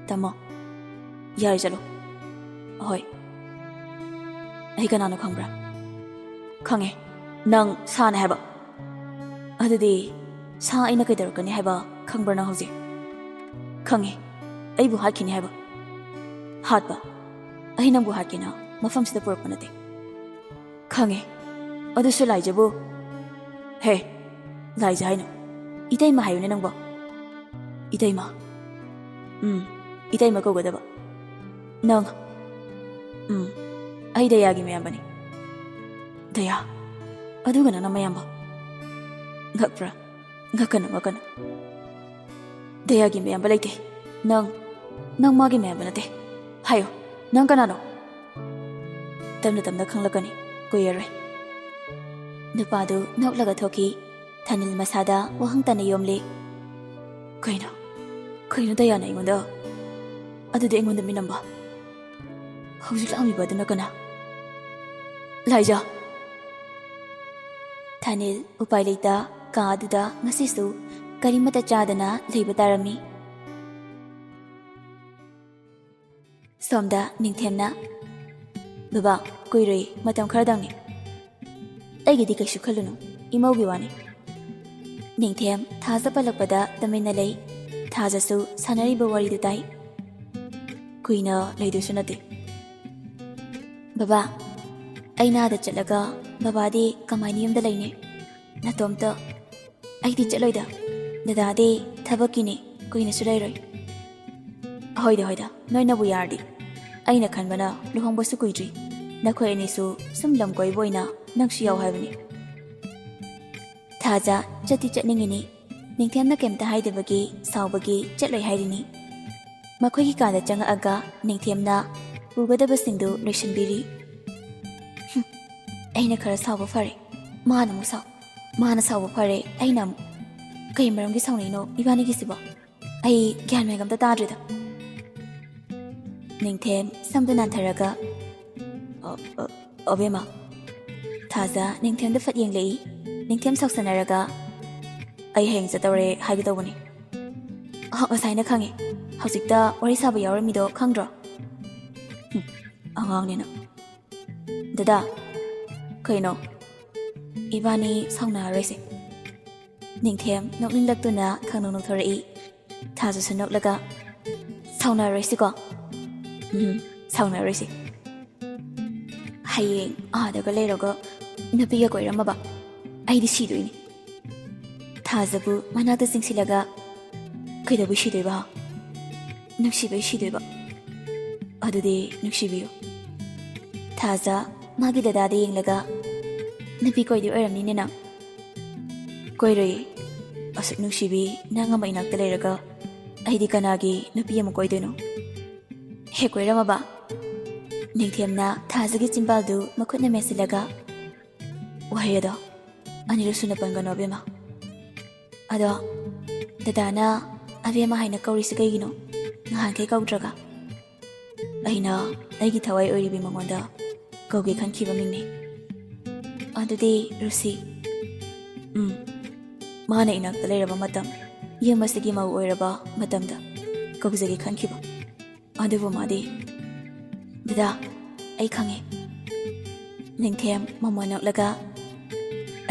"ꯇꯥꯃꯣ, ꯌꯥꯔꯦ, ꯆꯠꯂꯣ꯫" "ꯑꯍꯣꯏ, ꯑꯩ ꯀꯅꯥꯅꯣ ꯈꯪꯕ꯭ꯔꯥ?" "ꯈꯪꯉꯦ, ꯅꯪ ꯁꯥꯅꯦ ꯍꯥꯏꯕ꯫" "ꯑꯗꯨꯗꯤ ꯁꯥ ꯑꯩꯅ ꯀꯩꯗꯧꯔꯛꯀꯅꯤ ꯍꯥꯏꯕ ꯈꯪꯕ꯭ꯔꯥ ꯅꯪ ꯍꯧꯖꯤꯛ?" "ꯈꯪꯉꯦ, ꯑꯩꯕꯨ ꯍꯥꯠꯈꯤꯅꯤ ꯍꯥꯏꯕ꯫" "ꯍꯥꯠꯄ? ꯑꯩ ꯅꯪꯕꯨ ꯍꯥꯠꯀꯦꯅ ꯃꯐꯝꯁꯤꯗ ꯄꯨꯔꯛꯄ ꯅꯠꯇꯦ꯫" "ꯈꯪꯉꯦ, ꯑꯗꯨꯁꯨ ꯂꯥꯏꯖꯕꯨ꯫" "ꯍꯦ, ꯂꯥꯏꯖ ꯍꯥꯏꯅꯣ? ꯏꯇꯩꯃ ꯍꯥꯏꯌꯨꯅꯦ ꯅꯪꯕꯣ꯫" "ꯏꯇꯩꯃ?" "ꯎꯝ, ꯏꯇꯩꯃ ꯀꯧꯒꯗꯕ꯫ ꯅꯪ? ꯎꯝ, ꯑꯩ ꯗꯌꯥꯒꯤ ꯃꯌꯥꯝꯕꯅꯤ꯫ ꯗꯌꯥ? ꯑꯗꯨꯒ ꯅꯪꯅ ꯃꯌꯥꯝꯕ? ꯉꯛꯄ꯭ꯔꯥ? ꯉꯛꯀꯅꯨ, ꯉꯛꯀꯅꯨ꯫ ꯗꯌꯥꯒꯤ ꯃꯌꯥꯝꯕ ꯂꯩꯇꯦ꯫ ꯅꯪ, ꯅꯪ ꯃꯥꯒꯤ ꯃꯌꯥꯝꯕ ꯅꯠꯇꯦ꯫ ꯍꯥꯏꯌꯣ, ꯅꯪ ꯀꯅꯥꯅꯣ? ꯇꯞꯅ ꯇꯞꯅ ꯈꯪꯂꯛꯀꯅꯤ, ꯀꯨꯏꯔꯔꯣꯏ꯫ ꯅꯨꯄꯥꯗꯨ ꯅꯣꯛꯂꯒ ꯊꯣꯛꯈꯤ꯫ ꯊꯥꯅꯤꯜ ꯃꯁꯥꯗ ꯋꯥꯍꯪ ꯇꯥꯅ ꯌꯣꯝꯂꯤ꯫ ꯀꯩꯅꯣ? ꯀꯩꯅꯣ ꯗꯌꯥꯅ ꯑꯩꯉꯣꯟꯗ? ꯑꯗꯨꯗꯤ ꯑꯩꯉꯣꯟꯗ ꯃꯤꯅꯝꯕ? ꯍꯧꯖꯤꯛ ꯂꯥꯛꯂꯤꯕ ꯑꯗꯨꯅ ꯀꯅꯥ? ꯂꯥꯏꯖꯥ! ꯊꯥꯅꯤꯜ ꯎꯄꯥꯏ ꯂꯩꯇ ꯀꯥ ꯑꯗꯨꯗ ꯉꯁꯤꯁꯨ ꯀꯔꯤꯃꯠꯇ ꯆꯥꯗꯅ ꯂꯩꯕ ꯇꯥꯔꯝꯃꯤ꯫ ꯁꯣꯝꯗ ꯅꯤꯡꯊꯦꯝꯅ, "ꯕꯕꯥ, ꯀꯨꯏꯔꯣꯏ, ꯃꯇꯝ ꯈꯔꯗꯪꯅꯤ꯫ ꯑꯩꯒꯤꯗꯤ ꯀꯩꯁꯨ ꯈꯜꯂꯨꯅꯨ, ꯏꯃꯧꯒꯤ ꯋꯥꯅꯤ꯫" ꯅꯤꯡꯊꯦꯝ ꯊꯥꯖ ꯄꯜꯂꯛꯄꯗ ꯇꯨꯃꯤꯟꯅ ꯂꯩ꯫ ꯊꯥꯖꯁꯨ ꯁꯥꯟꯅꯔꯤꯕ ꯋꯥꯔꯤꯗꯨ ꯇꯥꯏ꯫ "ꯀꯨꯏꯅ ꯂꯩꯗꯣꯏꯁꯨ ꯅꯠꯇꯦ꯫" "ꯕꯕꯥ, ꯑꯩꯅ ꯑꯥꯗ ꯆꯠꯂꯒ ꯕꯕꯥꯗꯤ ꯀꯃꯥꯏꯅ ꯌꯨꯝꯗ ꯂꯩꯅꯤ? ꯅꯇꯣꯝꯇ?" "ꯑꯩꯗꯤ ꯆꯠꯂꯣꯏꯗ꯫ ꯗꯗꯥꯗꯤ ꯊꯕꯛꯀꯤꯅꯤ, ꯀꯨꯏꯅꯁꯨ ꯂꯩꯔꯣꯏ꯫" "ꯍꯣꯏꯗ, ꯍꯣꯏꯗ, ꯅꯣꯏꯅꯕꯨ ꯌꯥꯔꯗꯤ꯫ ꯑꯩꯅ ꯈꯟꯕꯅ ꯂꯨꯍꯣꯡꯕꯁꯨ ꯀꯨꯏꯗ꯭ꯔꯤ꯫ ꯅꯈꯣꯏ ꯑꯅꯤꯁꯨ ꯁꯨꯝ ꯂꯝ ꯀꯣꯏꯕ ꯑꯣꯏꯅ ꯅꯪꯁꯨ ꯌꯥꯎ ꯍꯥꯏꯕꯅꯤ꯫" ꯊꯥꯖ ꯆꯠꯇꯤ ꯆꯠꯅꯤꯡꯉꯤꯅꯤ꯫ ꯅꯤꯡꯊꯦꯝꯅ ꯀꯩꯝꯇ ꯍꯥꯏꯗꯕꯒꯤ ꯁꯥꯎꯕꯒꯤ ꯆꯠꯂꯣꯏ ꯍꯥꯏꯔꯤꯅꯤ꯫ ꯃꯈꯣꯏꯒꯤ ꯀꯥꯗ ꯆꯪꯉꯛꯑꯒ ꯅꯤꯡꯊꯦꯝꯅ ꯄꯨꯒꯗꯕꯁꯤꯡꯗꯨ ꯂꯣꯏꯁꯤꯟꯕꯤꯔꯤ꯫ "ꯍꯨꯝ, ꯑꯩꯅ ꯈꯔ ꯁꯥꯎꯕ ꯐꯔꯦ꯫ ꯃꯥꯅ ꯑꯃꯨꯛ ꯁꯥꯎ-, ꯃꯥꯅ ꯁꯥꯎꯕ ꯐꯔꯦ, ꯑꯩꯅ ꯑꯃꯨꯛ꯫ ꯀꯩ ꯃꯔꯝꯒꯤ ꯁꯥꯎꯅꯩꯅꯣ ꯏꯕꯥꯅꯤꯒꯤꯁꯤꯕꯣ? ꯑꯩ ꯒ꯭ꯌꯥꯟ ꯃꯦꯟ ꯑꯝꯇ ꯇꯥꯗ꯭ꯔꯦꯗ꯫" ꯅꯤꯡꯊꯦꯝ ꯁꯝꯗꯨ ꯅꯥꯟꯊꯔꯒ, "ꯑ, ꯑ, ꯑꯕꯦꯝꯃ꯫" ꯊꯥꯖ ꯅꯤꯡꯊꯦꯝꯗ ꯐꯠ ꯌꯦꯡꯂꯛꯏ꯫ ꯅꯤꯡꯊꯦꯝ ꯁꯥꯎꯁꯟꯅꯔꯒ, "ꯑꯩ ꯍꯌꯦꯡ ꯆꯠꯇꯧꯔꯦ ꯍꯥꯏꯒꯦ ꯇꯧꯕꯅꯤ꯫" "ꯑ, ꯉꯁꯥꯏꯅ ꯈꯪꯉꯤ꯫ ꯍꯧꯖꯤꯛꯇ ꯋꯥꯔꯤ ꯁꯥꯕ ꯌꯥꯎꯔꯝꯃꯤꯗꯣ ꯈꯪꯗ꯭ꯔꯣ?" "ꯍꯨꯝ, ꯑꯉꯥꯡꯅꯤꯅ꯫" "ꯗꯗꯥ꯫" "ꯀꯩꯅꯣ?" "ꯏꯕꯥꯅꯤ ꯁꯥꯎꯅꯔꯔꯣꯏꯁꯦ꯫" ꯅꯤꯡꯊꯦꯝ ꯅꯣꯛꯅꯤꯡꯂꯛꯇꯨꯅ ꯈꯪꯅꯣꯛ ꯅꯣꯛꯊꯣꯔꯛꯏ꯫ ꯊꯥꯖꯁꯨ ꯅꯣꯛꯂꯒ, "ꯁꯥꯎꯅꯔꯣꯏꯁꯤꯀꯣ?" "ꯎꯝ, ꯁꯥꯎꯅꯔꯣꯏꯁꯤ꯫" "ꯍꯌꯦꯡ ꯑꯥꯗꯒ ꯂꯩꯔꯒ ꯅꯨꯄꯤꯒ ꯀꯣꯏꯔꯝꯃꯕ ꯑꯩꯗꯤ ꯁꯤꯗꯣꯏꯅꯤ꯫" ꯊꯥꯖꯕꯨ ꯃꯅꯥꯛꯇ ꯆꯤꯡꯁꯤꯜꯂꯒ, "ꯀꯩꯗꯧꯕꯩ ꯁꯤꯗꯣꯏꯕ? ꯅꯨꯡꯁꯤꯕꯩ ꯁꯤꯗꯣꯏꯕ?" ꯑꯗꯨꯗꯤ ꯅꯨꯡꯁꯤꯕꯤꯌꯨ꯫ ꯊꯥꯖ ꯃꯥꯒꯤ ꯗꯗꯥꯗ ꯌꯦꯡꯂꯒ, "ꯅꯨꯄꯤ ꯀꯣꯏꯗꯣꯏ ꯑꯣꯏꯔꯝꯅꯤꯅꯦ ꯅꯪ?" "ꯀꯣꯏꯔꯣꯏꯌꯦ꯫ ꯑꯁꯨꯛ ꯅꯨꯡꯁꯤꯕꯤ ꯅꯪ ꯑꯃ ꯏꯅꯥꯛꯇ ꯂꯩꯔꯒ ꯑꯩꯗꯤ ꯀꯅꯥꯒꯤ ꯅꯨꯄꯤ ꯑꯃ ꯀꯣꯏꯗꯣꯏꯅꯣ?" ꯍꯦꯛ ꯀꯣꯏꯔꯝꯃꯕ? ꯅꯤꯡꯊꯦꯝꯅ ꯊꯥꯖꯒꯤ ꯆꯤꯝꯕꯥꯜꯗꯨ ꯃꯈꯨꯠꯅ ꯃꯦꯠꯁꯤꯜꯂꯒ, "ꯋꯥꯍꯩ ꯑꯗꯣ ꯑꯅꯤꯔꯛ ꯁꯨꯅ ꯄꯟꯒꯅꯣ ꯑꯕꯦꯝꯃ꯫ ꯑꯗꯣ ꯗꯗꯥꯅ ꯑꯕꯦꯝꯃ ꯍꯥꯏꯅ ꯀꯧꯔꯤꯁꯤ ꯀꯩꯒꯤꯅꯣ? ꯅꯍꯥꯟꯈꯩ ꯀꯧꯗ꯭ꯔꯒ?" "ꯑꯩꯅ ꯑꯩꯒꯤ ꯊꯋꯥꯏ ꯑꯣꯏꯔꯤꯕꯤ ꯃꯉꯣꯟꯗ ꯀꯧꯒꯦ ꯈꯟꯈꯤꯕ ꯃꯤꯡꯅꯤ꯫ ꯑꯗꯨꯗꯤ ꯔꯨꯁꯤ?" "ꯎꯝ, ꯃꯥꯅ ꯏꯅꯥꯛꯇ ꯂꯩꯔꯕ ꯃꯇꯝ, ꯌꯨꯝ ꯑꯁꯤꯒꯤ ꯃꯧ ꯑꯣꯏꯔꯕ ꯃꯇꯝꯗ ꯀꯧꯖꯒꯦ ꯈꯟꯈꯤꯕ꯫ ꯑꯗꯨꯕꯨ ꯃꯥꯗꯤ"꯫ "ꯗꯗꯥ, ꯑꯩ ꯈꯪꯉꯦ"꯫ ꯅꯤꯡꯊꯦꯝ ꯃꯃꯣꯟ ꯅꯣꯛꯂꯒ,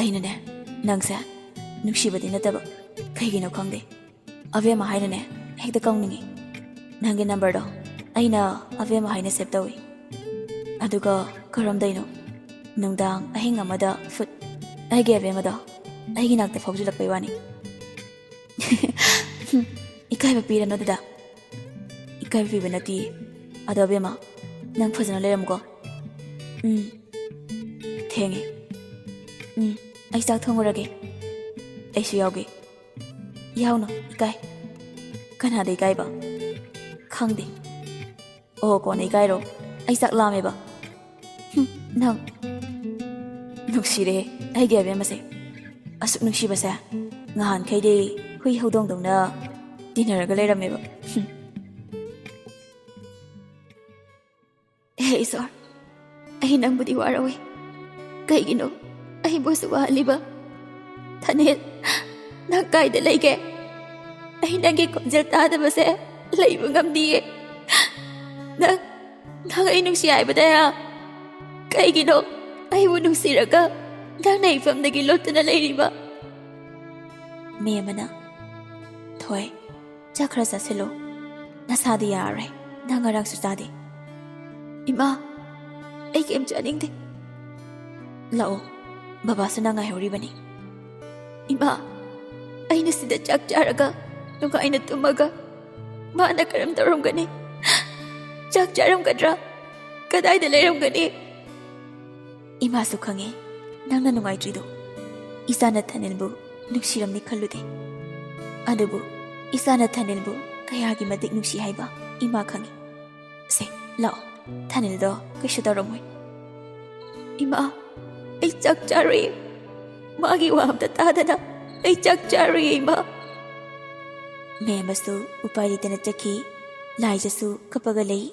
"ꯑꯩꯅꯅꯦ, ꯅꯪꯁꯦ ꯅꯨꯡꯁꯤꯕꯗꯤ ꯅꯠꯇꯕ, ꯀꯩꯒꯤꯅꯣ ꯈꯪꯗꯦ, ꯑꯕꯦꯝꯃ ꯍꯥꯏꯅꯅꯦ ꯍꯦꯛꯇ ꯀꯧꯅꯤꯡꯉꯤ꯫ ꯅꯪꯒꯤ ꯅꯝꯕꯔꯗꯣ ꯑꯩꯅ ꯑꯕꯦꯝꯃ ꯍꯥꯏꯅ ꯁꯦꯚ ꯇꯧꯏ꯫ ꯑꯗꯨꯒ ꯀꯔꯝꯗꯩꯅꯣ ꯅꯨꯡꯗꯥꯡ ꯑꯍꯤꯡ ꯑꯃꯗ ꯐꯨꯠ ꯑꯩꯒꯤ ꯑꯕꯦꯝꯃꯗꯣ ꯑꯩꯒꯤ ꯅꯥꯛꯇ ꯐꯥꯎꯖꯤꯜꯂꯛꯄꯩ ꯋꯥꯅꯤ"꯫ "ꯏꯀꯥꯏꯕ ꯄꯤꯔꯅꯨ ꯗꯗꯥ"꯫ "ꯏꯀꯥꯏꯕ ꯄꯤꯕ ꯅꯠꯇꯤꯌꯦ꯫ ꯑꯗꯣ ꯑꯕꯦꯝꯃ, ꯅꯪ ꯐꯖꯅ ꯂꯩꯔꯝꯃꯨꯀꯣ"꯫ "ꯎꯝ, ꯊꯦꯡꯉꯦ꯫ ꯎꯝ, ꯑꯩ ꯆꯥꯛ ꯊꯣꯡꯉꯨꯔꯒꯦ"꯫ "ꯑꯩꯁꯨ ꯌꯥꯎꯒꯦ"꯫ "ꯌꯥꯎꯅꯨ, ꯏꯀꯥꯏ"꯫ "ꯀꯅꯥꯗ ꯏꯀꯥꯏꯕ?" "ꯈꯪꯗꯦ"꯫ "ꯑꯣ, ꯀꯣꯟꯅ ꯏꯀꯥꯏꯔꯣ, ꯑꯩ ꯆꯥꯛ ꯂꯥꯝꯃꯦꯕ"꯫ "ꯍꯨꯝ, ꯅꯪ"꯫ ꯅꯨꯡꯁꯤꯔꯦ ꯑꯩꯒꯤ ꯑꯕꯦꯝꯃꯁꯦ꯫ ꯑꯁꯨꯛ ꯅꯨꯡꯁꯤꯕꯁꯦ ꯉꯍꯥꯟꯈꯩꯗꯤ ꯍꯨꯏ ꯍꯧꯗꯣꯡꯗꯧꯅ ꯇꯤꯟꯅꯔꯒ ꯂꯩꯔꯝꯃꯦꯕ꯫ ꯍꯨꯝ꯫ ꯍꯦ ꯏꯁꯣꯔ, ꯑꯩ ꯅꯪꯕꯨꯗꯤ ꯋꯥꯔꯧꯏ꯫ ꯀꯩꯒꯤꯅꯣ ꯑꯩꯕꯨ ꯑꯁꯨꯛ ꯋꯥꯍꯜꯂꯤꯕ? ꯊꯥꯅꯦꯜ, ꯅꯪ ꯀꯥꯏꯗ ꯂꯩꯒꯦ? ꯑꯩ ꯅꯪꯒꯤ ꯈꯣꯟꯖꯦꯜ ꯇꯥꯗꯕꯁꯦ ꯂꯩꯕ ꯉꯝꯗꯤꯌꯦ꯫ ꯅꯪ, ꯅꯪ ꯑꯩ ꯅꯨꯡꯁꯤ ꯍꯥꯏꯕꯗ ꯀꯩꯒꯤꯅꯣ ꯑꯩꯕꯨ ꯅꯨꯡꯁꯤꯔꯒ ꯅꯪꯅ ꯏꯐꯝꯗꯒꯤ ꯂꯣꯠꯇꯨꯅ ꯂꯩꯔꯤꯕ? ꯃꯦꯝꯃꯅ, "ꯊꯣꯏ, ꯆꯥꯛ ꯈꯔ ꯆꯥꯁꯤꯜꯂꯨ꯫ ꯅꯁꯥꯗꯤ ꯌꯥꯔꯔꯣꯏ꯫ ꯅꯪ ꯉꯔꯥꯡꯁꯨ ꯆꯥꯗꯦ"꯫ "ꯏꯃꯥ, ꯑꯩ ꯀꯩꯝ ꯆꯥꯅꯤꯡꯗꯦ"꯫ "ꯂꯥꯛꯑꯣ, ꯕꯕꯥꯁꯨ ꯅꯪ ꯉꯥꯏꯍꯧꯔꯤꯕꯅꯤ"꯫ "ꯏꯃꯥ, ꯑꯩꯅ ꯁꯤꯗ ꯆꯥꯛ ꯆꯥꯔꯒ ꯅꯨꯡꯉꯥꯏꯅ ꯇꯨꯝꯃꯒ ꯃꯥꯅ ꯀꯔꯝ ꯇꯧꯔꯝꯒꯅꯤ?" ꯆꯥꯛ ꯆꯥꯔꯝꯒꯗ꯭ꯔꯥ? ꯀꯗꯥꯏꯗ ꯂꯩꯔꯝꯒꯅꯤ? ꯏꯃꯥꯁꯨ ꯈꯪꯉꯦ ꯅꯪꯅ ꯅꯨꯡꯉꯥꯏꯇ꯭ꯔꯤꯗꯣ꯫ ꯏꯆꯥꯅ ꯊꯥꯅꯤꯜꯕꯨ ꯅꯨꯡꯁꯤꯔꯝꯅꯤ ꯈꯜꯂꯨꯗꯦ꯫ ꯑꯗꯨꯕꯨ ꯏꯆꯥꯅ ꯊꯥꯅꯤꯜꯕꯨ ꯀꯌꯥꯒꯤ ꯃꯇꯤꯛ ꯅꯨꯡꯁꯤ ꯍꯥꯏꯕ ꯏꯃꯥ ꯈꯪꯉꯤ꯫ ꯁꯦ, ꯂꯥꯛꯑꯣ, ꯊꯥꯅꯤꯜꯗꯣ ꯀꯩꯁꯨ ꯇꯧꯔꯝꯃꯣꯏ꯫ ꯏꯃꯥ, ꯑꯩ ꯆꯥꯛ ꯆꯥꯔꯣꯏ꯫ ꯃꯥꯒꯤ ꯋꯥ ꯑꯝꯇ ꯇꯥꯗꯅ ꯑꯩ ꯆꯥꯛ ꯆꯥꯔꯣꯏ, ꯏꯃꯥ꯫ ꯃꯦꯝꯕꯁꯨ ꯎꯄꯥꯏ ꯂꯩꯇꯅ ꯆꯠꯈꯤ꯫ ꯂꯥꯏꯖꯁꯨ ꯀꯞꯄꯒ ꯂꯩ꯫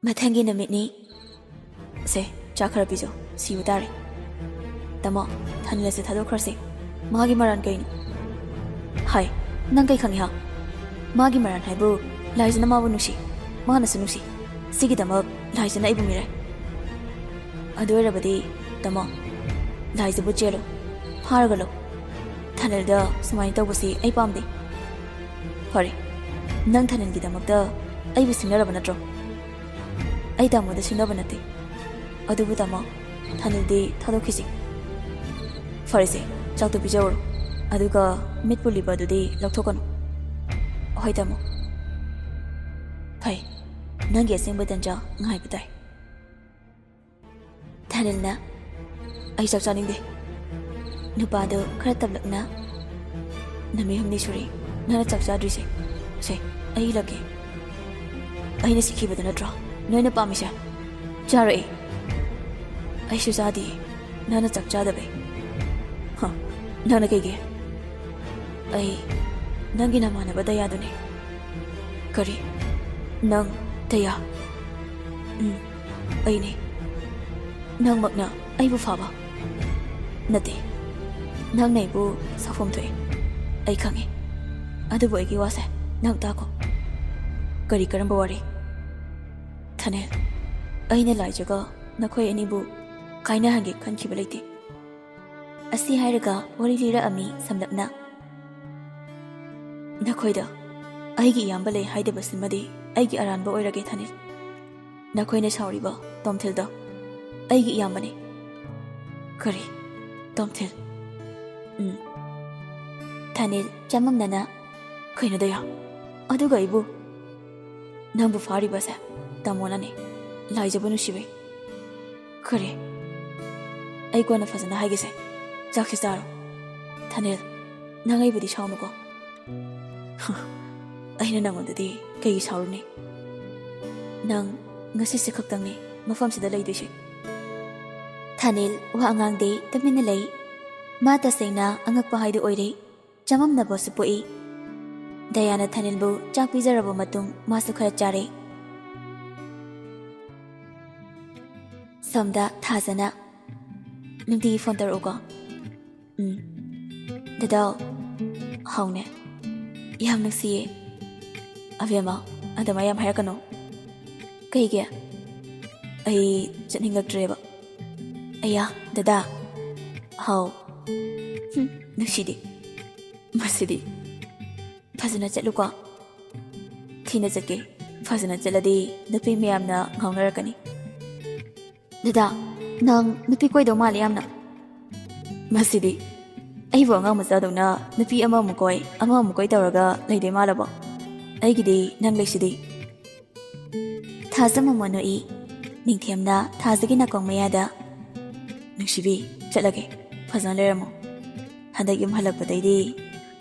ꯃꯊꯪꯒꯤ ꯅꯨꯃꯤꯠꯅꯤ꯫ ꯁꯦ, ꯆꯥꯛ ꯈꯔ ꯄꯤꯖꯧ, ꯁꯤꯕ ꯇꯥꯔꯦ꯫ ꯇꯥꯃꯣ, ꯊꯥꯅꯤꯜ ꯑꯁꯤ ꯊꯥꯗꯣꯛꯈ꯭ꯔꯁꯦ꯫ ꯃꯥꯒꯤ ꯃꯔꯥꯟ ꯀꯩꯅꯣ? ꯍꯥꯏ, ꯅꯪ ꯀꯩ ꯈꯪꯉꯤ ꯍꯥ? ꯃꯥꯒꯤ ꯃꯔꯥꯟ ꯍꯥꯏꯕꯨ ꯂꯥꯏꯖꯅ ꯃꯥꯕꯨ ꯅꯨꯡꯁꯤ, ꯃꯥꯅꯁꯨ ꯅꯨꯡꯁꯤ꯫ ꯁꯤꯒꯤꯗꯃꯛ ꯂꯥꯏꯖꯅ ꯑꯩꯕꯨ ꯃꯤꯔꯥꯏ꯫ ꯑꯗꯨ ꯑꯣꯏꯔꯕꯗꯤ ꯇꯥꯃꯣ, ꯂꯥꯏꯖꯕꯨ ꯆꯦꯜꯂꯨ, ꯐꯥꯔꯒ ꯂꯧ꯫ ꯊꯥꯅꯤꯜꯗ ꯁꯨꯃꯥꯏꯅ ꯇꯧꯕꯁꯤ ꯑꯩ ꯄꯥꯝꯗꯦ꯫ ꯐꯔꯦ, ꯅꯪ ꯊꯥꯅꯤꯜꯒꯤꯗꯃꯛꯇ ꯑꯩꯕꯨ ꯁꯤꯡꯅꯔꯕ ꯅꯠꯇ꯭ꯔꯣ? ꯑꯩ ꯇꯥꯃꯣꯗ ꯁꯤꯡꯅꯕ ꯅꯠꯇꯦ꯫ ꯑꯗꯨꯕꯨ ꯇꯥꯃꯣ, ꯊꯥꯅꯤꯜꯗꯤ ꯊꯥꯗꯣꯛꯈꯤꯁꯤ꯫ ꯐꯔꯦꯁꯦ, ꯆꯥꯛꯇꯣ ꯄꯤꯖꯍꯧꯔꯣ꯫ ꯑꯗꯨꯒ ꯃꯤꯠ ꯄꯨꯜꯂꯤꯕ ꯑꯗꯨꯗꯤ ꯂꯧꯊꯣꯛꯀꯅꯨ꯫ ꯍꯣꯏ ꯇꯥꯃꯣ꯫ ꯐꯩ, ꯅꯪꯒꯤ ꯑꯁꯦꯡꯕ ꯇꯟꯖꯥ ꯉꯥꯏꯕ ꯇꯥꯏ꯫ ꯊꯥꯅꯤꯜꯅ, "ꯑꯩ ꯆꯥꯛ ꯆꯥꯅꯤꯡꯗꯦ꯫" ꯅꯨꯄꯥꯗꯨ ꯈꯔ ꯇꯞꯂꯛꯅ, "ꯅꯨꯃꯤꯠ ꯍꯨꯝꯅꯤ ꯁꯨꯔꯦ ꯅꯪꯅ ꯆꯥꯛ ꯆꯥꯗ꯭ꯔꯤꯁꯦ꯫ ꯁꯦ, ꯑꯩ ꯏꯜꯂꯛꯀꯦ꯫ ꯑꯩꯅ ꯁꯤꯈꯤꯕꯗꯨ ꯅꯠꯇ꯭ꯔꯣ ꯅꯣꯏꯅ ꯄꯥꯝꯃꯤꯁꯦ? ꯆꯥꯔꯛꯑꯦ꯫ ꯑꯩꯁꯨ ꯆꯥꯗꯤꯌꯦ ꯅꯪꯅ ꯆꯥꯛ ꯆꯥꯗꯕꯩ꯫" "ꯍ, ꯅꯪꯅ ꯀꯩꯒꯤ?" "ꯑꯩ ꯅꯪꯒꯤ ꯅꯃꯥꯟꯅꯕ ꯗꯌꯥꯗꯨꯅꯦ꯫" "ꯀꯔꯤ? ꯅꯪ ꯗꯌꯥ?" "ꯎꯝ, ꯑꯩꯅꯦ꯫" "ꯅꯪꯃꯛꯅ ꯑꯩꯕꯨ ꯐꯥꯕ?" "ꯅꯠꯇꯦ, ꯅꯪꯅ ꯑꯩꯕꯨ ꯁꯥꯐꯣꯝ ꯊꯣꯛꯑꯦ, ꯑꯩ ꯈꯪꯉꯦ꯫ ꯑꯗꯨꯕꯨ ꯑꯩꯒꯤ ꯋꯥꯁꯦ ꯅꯪ ꯇꯥꯈꯣ꯫" "ꯀꯔꯤ, ꯀꯔꯝꯕ ꯋꯥꯔꯤ?" "ꯊꯥꯅꯤꯜ, ꯑꯩꯅ ꯂꯥꯏꯖꯒ ꯅꯈꯣꯏ ꯑꯅꯤꯕꯨ ꯀꯥꯏꯅꯍꯟꯒꯦ ꯈꯟꯈꯤꯕ ꯂꯩꯇꯦ꯫" ꯑꯁꯤ ꯍꯥꯏꯔꯒ ꯋꯥꯔꯤ ꯂꯤꯔꯛꯑꯝꯃꯤ ꯁꯝꯂꯞꯅ꯫ "ꯅꯈꯣꯏꯗ ꯑꯩꯒꯤ ꯏꯌꯥꯝꯕ ꯂꯩ ꯍꯥꯏꯗꯕꯁꯤꯃꯗꯤ ꯑꯩꯒꯤ ꯑꯔꯥꯟꯕ ꯑꯣꯏꯔꯒꯦ ꯊꯥꯅꯤꯜ꯫ ꯅꯈꯣꯏꯅ ꯁꯥꯎꯔꯤꯕ ꯇꯣꯝꯊꯤꯜꯗꯣ ꯑꯩꯒꯤ ꯏꯌꯥꯝꯕꯅꯤ꯫" "ꯀꯔꯤ? ꯇꯣꯝꯊꯤꯜ?" "ꯎꯝ꯫" ꯊꯥꯅꯤꯜ ꯆꯃꯝꯅꯅ, "ꯀꯩꯅꯣ ꯗꯌꯥ? ꯑꯗꯨꯒ ꯑꯩꯕꯨ?" ꯅꯪꯕꯨ ꯐꯥꯔꯤꯕꯁꯦ ꯇꯥꯃꯣꯅꯅꯦ꯫ ꯂꯥꯏꯖꯕꯨ ꯅꯨꯡꯁꯤꯕꯤ꯫ ꯈꯔꯦ, ꯑꯩ ꯀꯣꯟꯅ ꯐꯖꯅ ꯍꯥꯏꯒꯦꯁꯦ꯫ ꯆꯥꯛꯁꯤ ꯆꯥꯔꯣ꯫ ꯊꯥꯅꯤꯜ, ꯅꯪ ꯑꯩꯕꯨꯗꯤ ꯁꯥꯎꯅꯨꯀꯣ꯫ ꯑꯩꯅ ꯅꯪꯉꯣꯟꯗꯗꯤ ꯀꯩꯒꯤ ꯁꯥꯎꯔꯨꯅꯤ? ꯅꯪ ꯉꯁꯤꯁꯦ ꯈꯛꯇꯪꯅꯤ ꯃꯐꯝꯁꯤꯗ ꯂꯩꯗꯣꯏꯁꯦ꯫ ꯊꯥꯅꯤꯜ ꯋꯥ ꯉꯥꯡꯗꯦ, ꯇꯨꯃꯤꯟꯅ ꯂꯩ꯫ ꯃꯥ ꯇꯁꯦꯡꯅ ꯑꯉꯛꯄ ꯍꯥꯏꯗꯨ ꯑꯣꯏꯔꯦ꯫ ꯆꯃꯝꯅꯕꯁꯨ ꯄꯣꯛꯏ꯫ ꯗꯌꯥꯅ ꯊꯥꯅꯤꯜꯕꯨ ꯆꯥꯛ ꯄꯤꯖꯔꯕ ꯃꯇꯨꯡ ꯃꯥꯁꯨ ꯈꯔ ꯆꯥꯔꯦ꯫ ꯁꯣꯝꯗ ꯊꯥꯖꯅ, "ꯅꯨꯡꯇꯤꯒꯤ ꯐꯣꯟ ꯇꯧꯔꯛꯎꯀꯣ?" "ꯎꯝ꯫ ꯗꯗꯥꯎ, ꯍꯥꯎꯅꯦ꯫ ꯌꯥꯝ ꯅꯨꯡꯁꯤꯌꯦ꯫" "ꯑꯕꯦꯝꯃ, ꯑꯗꯨꯃꯥꯏ ꯌꯥꯝ ꯍꯥꯏꯔꯛꯀꯅꯨ꯫" "ꯀꯩꯒꯤ?" "ꯑꯩ ꯆꯠꯅꯤꯡꯂꯛꯇ꯭ꯔꯦꯕ꯫" "ꯑꯌꯥ, ꯗꯗꯥ꯫" "ꯍꯥꯎ꯫" "ꯍꯨꯝ, ꯅꯨꯡꯁꯤꯗꯦ꯫ ꯃꯁꯤꯗꯤ꯫ ꯐꯖꯅ ꯆꯠꯂꯨꯀꯣ꯫" "ꯊꯤꯅ ꯆꯠꯀꯦ꯫ ꯐꯖꯅ ꯆꯠꯂꯗꯤ ꯅꯨꯄꯤ ꯃꯌꯥꯝꯅ ꯉꯥꯎꯅꯔꯛꯀꯅꯤ꯫" "ꯗꯗꯥ, ꯅꯪ ꯅꯨꯄꯤ ꯀꯣꯏꯗꯧ ꯃꯥꯜꯂꯦ ꯌꯥꯝꯅ꯫" "ꯃꯁꯤꯗꯤ꯫ ꯑꯩꯕꯨ ꯑꯉꯥꯡ ꯃꯆꯥꯗꯧꯅ ꯅꯨꯄꯤ ꯑꯃꯃꯨꯛ ꯀꯣꯏ, ꯑꯃꯃꯨꯛ ꯀꯣꯏ ꯇꯧꯔꯒ ꯂꯩꯗꯣꯏ ꯃꯥꯜꯂꯕꯣ? ꯑꯩꯒꯤꯗꯤ ꯅꯪ ꯂꯩꯁꯤꯗꯤ꯫" ꯊꯥꯖ ꯃꯃꯣꯟ ꯅꯣꯛꯏ꯫ ꯅꯤꯡꯊꯦꯝꯅ ꯊꯥꯖꯒꯤ ꯅꯥꯀꯣꯡ ꯃꯌꯥꯗ, "ꯅꯨꯡꯁꯤꯕꯤ, ꯆꯠꯂꯒꯦ꯫ ꯐꯖꯅ ꯂꯩꯔꯝꯃꯣ꯫ ꯍꯟꯗꯛ ꯌꯨꯝ ꯍꯜꯂꯛꯄꯗꯩꯗꯤ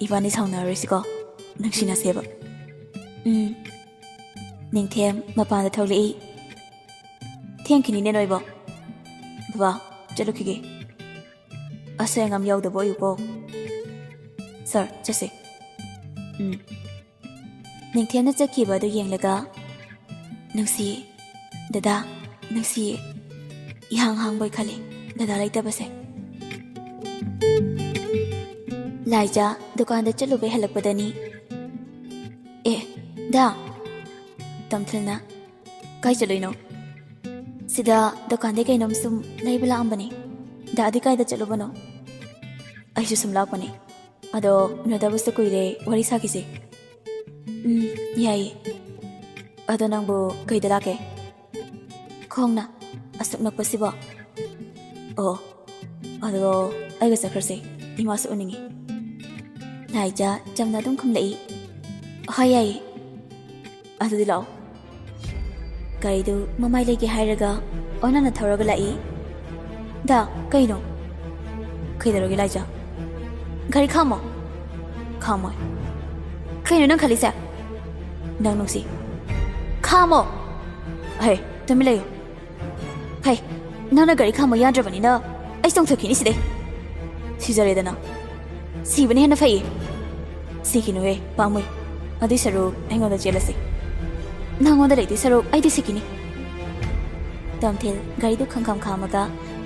ꯏꯕꯥꯅꯤ ꯁꯥꯎꯅꯔꯔꯣꯏꯁꯤꯀꯣ꯫ ꯅꯨꯡꯁꯤꯅꯁꯦꯕ꯫" "ꯎꯝ꯫" ꯅꯤꯡꯊꯦꯝ ꯃꯄꯥꯟꯗ ꯊꯣꯛꯂꯛꯏ꯫ "ꯊꯦꯡꯈꯤꯅꯤꯅꯦ ꯅꯣꯏꯕꯣ꯫ ꯕꯕꯥ, ꯆꯠꯂꯨꯈꯤꯒꯦ꯫ ꯑꯁꯣꯏ ꯑꯉꯥꯝ ꯌꯥꯎꯗꯕ ꯑꯣꯏꯌꯨꯀꯣ꯫" "ꯁꯥꯔ, ꯆꯠꯁꯦ꯫" "ꯎꯝ꯫" ꯅꯤꯡꯊꯦꯝꯅ ꯆꯠꯈꯤꯕ ꯑꯗꯨ ꯌꯦꯡꯂꯒ, "ꯅꯨꯡꯁꯤꯌꯦ, ꯗꯗꯥ, ꯅꯨꯡꯁꯤꯌꯦ꯫ ꯏꯍꯥꯡ ꯍꯥꯡꯕꯣꯏ ꯈꯜꯂꯤ ꯗꯗꯥ ꯂꯩꯇꯕꯁꯦ꯫" ꯂꯥꯏꯖꯥ ꯗꯨꯀꯥꯟꯗ ꯆꯠꯂꯨꯕꯩ ꯍꯜꯂꯛꯄꯗꯅꯤ꯫ "ꯑꯦ, ꯗꯥ꯫" ꯇꯝꯊꯤꯜꯅ, "ꯀꯥꯏ ꯆꯠꯂꯨꯏꯅꯣ?" "ꯁꯤꯗ ꯗꯨꯀꯥꯟꯗꯩ ꯀꯩꯅꯣꯝ ꯁꯨꯝ ꯂꯩꯕ ꯂꯥꯛꯑꯝꯕꯅꯤ꯫ ꯗꯥꯗꯤ ꯀꯥꯏꯗ ꯆꯠꯂꯨꯕꯅꯣ?" "ꯑꯩꯁꯨ ꯁꯨꯝ ꯂꯥꯛꯄꯅꯤ꯫ ꯑꯗꯣ ꯎꯅꯗꯕꯁꯨ ꯀꯨꯏꯔꯦ, ꯋꯥꯔꯤ ꯁꯥꯈꯤꯁꯦ꯫" "ꯎꯝ, ꯌꯥꯏꯌꯦ꯫ ꯑꯗꯣ ꯅꯪꯕꯨ ꯀꯩꯗ ꯂꯥꯛꯀꯦ?" "ꯈꯣꯡꯅ꯫ ꯑꯁꯨꯛ ꯅꯛꯄꯁꯤꯕꯣ?" "ꯑꯣ, ꯑꯗꯣ ꯑꯩꯒ ꯆꯠꯈ꯭ꯔꯁꯦ꯫ ꯏꯃꯥꯁꯨ ꯎꯅꯤꯡꯉꯤ꯫" ꯂꯥꯏꯖꯥ ꯆꯝꯅ ꯑꯗꯨꯝ ꯈꯨꯝꯂꯛꯏ꯫ "ꯍꯣꯏ, ꯌꯥꯏꯌꯦ꯫" "ꯑꯗꯨꯗꯤ ꯂꯥꯛꯑꯣ, ꯒꯥꯔꯤꯗꯨ ꯃꯃꯥꯏ ꯂꯩꯒꯦ ꯍꯥꯏꯔꯒ ꯑꯣꯟꯅꯅ ꯊꯧꯔꯒ ꯂꯥꯛꯏ꯫ ꯗꯥ, ꯀꯩꯅꯣ? ꯀꯩꯗꯧꯔꯒꯦ ꯂꯥꯏꯖꯥ? ꯒꯥꯔꯤ ꯈꯥꯝꯃꯣ꯫ ꯈꯥꯝꯃꯣꯏ꯫ ꯀꯩꯅꯣ ꯅꯪ ꯈꯜꯂꯤꯁꯦ? ꯅꯪ ꯅꯨꯡꯁꯤ꯫ ꯈꯥꯝꯃꯣ꯫ ꯍꯦ, ꯇꯨꯃꯤꯟ ꯂꯩꯌꯨ꯫ ꯍꯩ, ꯅꯪꯅ ꯒꯥꯔꯤ ꯈꯥꯝꯕ ꯌꯥꯗ꯭ꯔꯕꯅꯤꯅ ꯑꯩ ꯆꯣꯡꯊꯣꯛꯈꯤꯅꯤ ꯁꯤꯗꯩ꯫ ꯁꯤꯖꯔꯦꯗꯅ꯫ ꯁꯤꯕꯅ ꯍꯦꯟꯅ ꯐꯩꯌꯦ꯫ ꯁꯤꯈꯤꯅꯨꯍꯦ, ꯄꯥꯝꯃꯨꯏ꯫ ꯑꯗꯨꯏ ꯁꯔꯨꯛ ꯑꯩꯉꯣꯟꯗ ꯆꯦꯜꯂꯁꯤ꯫ ꯅꯪꯉꯣꯟꯗ ꯂꯩꯗꯣꯏ ꯁꯔꯨꯛ ꯑꯩꯗꯤ ꯁꯤꯈꯤꯅꯤ꯫ ꯇꯣꯝꯊꯤꯜ ꯒꯥꯔꯤꯗꯨ ꯈꯪꯈꯥꯝ ꯈꯥꯝꯃꯒ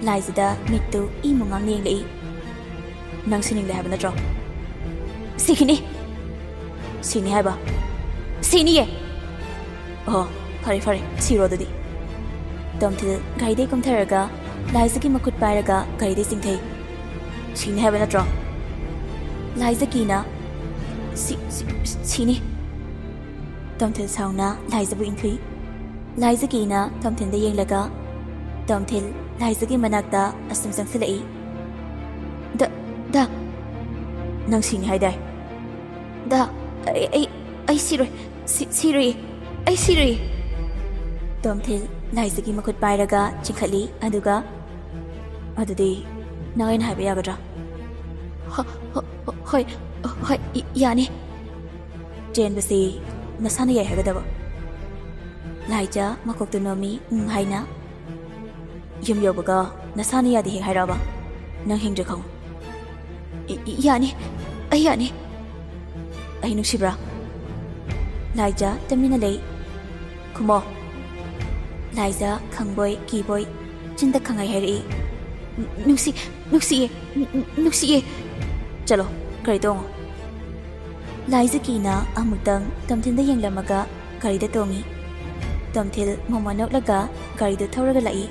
ꯂꯥꯏꯖꯗ ꯃꯤꯠꯇꯨ ꯏ ꯃꯨꯉꯥꯡꯅ ꯌꯦꯡꯂꯛꯏ꯫ ꯅꯪ ꯁꯤꯅꯤꯡꯂꯦ ꯍꯥꯏꯕ ꯅꯠꯇ꯭ꯔꯣ? ꯁꯤꯈꯤꯅꯤ꯫ ꯁꯤꯅꯤ ꯍꯥꯏꯕ? ꯁꯤꯅꯤꯌꯦ꯫ ꯑꯣ, ꯐꯔꯦ, ꯐꯔꯦ, ꯁꯤꯔꯣ ꯑꯗꯨꯗꯤ꯫ ꯇꯣꯝꯊꯤꯜ ꯒꯥꯔꯤꯗꯩ ꯀꯨꯝꯊꯔꯒ ꯂꯥꯏꯖꯒꯤ ꯃꯈꯨꯠ ꯄꯥꯏꯔꯒ ꯒꯥꯔꯤꯗꯩ ꯆꯤꯡꯊꯩ꯫ ꯁꯤꯅꯤ ꯍꯥꯏꯕ ꯅꯠꯇ꯭ꯔꯣ? ꯂꯥꯏꯖ ꯀꯤꯅ, "ꯁꯤ-, ꯁꯤ-, ꯁꯤꯅꯤ꯫" ꯇꯣꯝꯊꯤꯜ ꯁꯥꯎꯅ ꯂꯥꯏꯖꯕꯨ ꯏꯟꯊꯨꯏ꯫ ꯂꯥꯏꯖ ꯀꯤꯅ ꯇꯣꯝꯊꯤꯜꯗ ꯌꯦꯡꯂꯒ, ꯇꯣꯝꯊꯤꯜ ꯂꯥꯏꯖꯒꯤ ꯃꯅꯥꯛꯇ ꯑꯁꯨꯝ ꯆꯪꯁꯤꯜꯂꯛꯏ꯫ "ꯗ-, ꯗꯥ, ꯅꯪ ꯁꯤꯅꯤ ꯍꯥꯏꯗꯥꯏ?" "ꯗꯥ, ꯑꯩ, ꯑꯩ, ꯑꯩ ꯁꯤꯔꯣꯏ, ꯁꯤ-, ꯁꯤꯔꯣꯏ, ꯑꯩ ꯁꯤꯔꯣꯏ꯫" ꯇꯣꯝꯊꯤꯜ ꯂꯥꯏꯖꯒꯤ ꯃꯈꯨꯠ ꯄꯥꯏꯔꯒ ꯆꯤꯡꯈꯠꯂꯤ, ꯑꯗꯨꯒ, "ꯑꯗꯨꯗꯤ ꯅꯪ ꯑꯩꯅ ꯍꯥꯏꯕ ꯌꯥꯒꯗ꯭ꯔꯥ?" "ꯍ-, ꯍ-, ꯍ-, ꯍꯣꯏ, ꯍꯣꯏ, ꯏ-, ꯌꯥꯅꯤ꯫" "ꯆꯦꯟꯕꯁꯤ ꯅꯁꯥꯅ ꯌꯥꯏ ꯍꯥꯏꯒꯗꯕ꯫" ꯂꯥꯏꯖ ꯃꯀꯣꯛꯇꯨ ꯅꯣꯝꯃꯤ, "ꯎꯝ" ꯍꯥꯏꯅ꯫ "ꯌꯨꯝ ꯌꯧꯕꯒ ꯅꯁꯥꯅ ꯌꯥꯗꯦ ꯍꯦꯛ ꯍꯥꯏꯔꯛꯑꯕ, ꯅꯪ ꯍꯤꯡꯗ꯭ꯔꯦ ꯈꯪꯉꯨ꯫" "ꯏ-, ꯏ-, ꯌꯥꯅꯤ, ꯑꯩ ꯌꯥꯅꯤ꯫" "ꯑꯩ ꯅꯨꯡꯁꯤꯕ꯭ꯔꯥ?" ꯂꯥꯏꯖ ꯇꯨꯃꯤꯟꯅ ꯂꯩ꯫ "ꯈꯨꯝꯃꯣ꯫" ꯂꯥꯏꯖ ꯈꯪꯕꯣꯏ ꯀꯤꯕꯣꯏ ꯆꯤꯟꯗ ꯈꯪꯍꯥꯏ ꯍꯥꯏꯔꯛꯏ꯫ "ꯅꯨ-, ꯅꯨꯡꯁꯤ-, ꯅꯨꯡꯁꯤꯌꯦ, ꯅꯨ-, ꯅꯨ-, ꯅꯨꯡꯁꯤꯌꯦ꯫" "ꯆꯠꯂꯣ, ꯒꯥꯔꯤ ꯇꯣꯡꯉꯣ꯫" ꯂꯥꯏꯖ ꯀꯤꯅ ꯑꯃꯨꯛꯇꯪ ꯇꯣꯝꯊꯤꯜꯗ ꯌꯦꯡꯂꯝꯃꯒ ꯒꯥꯔꯤꯗ ꯇꯣꯡꯉꯤ꯫ ꯇꯣꯝꯊꯤꯜ ꯃꯣꯃꯣꯟ ꯅꯣꯛꯂꯒ ꯒꯥꯔꯤꯗꯨ ꯊꯧꯔꯒ ꯂꯥꯛꯏ꯫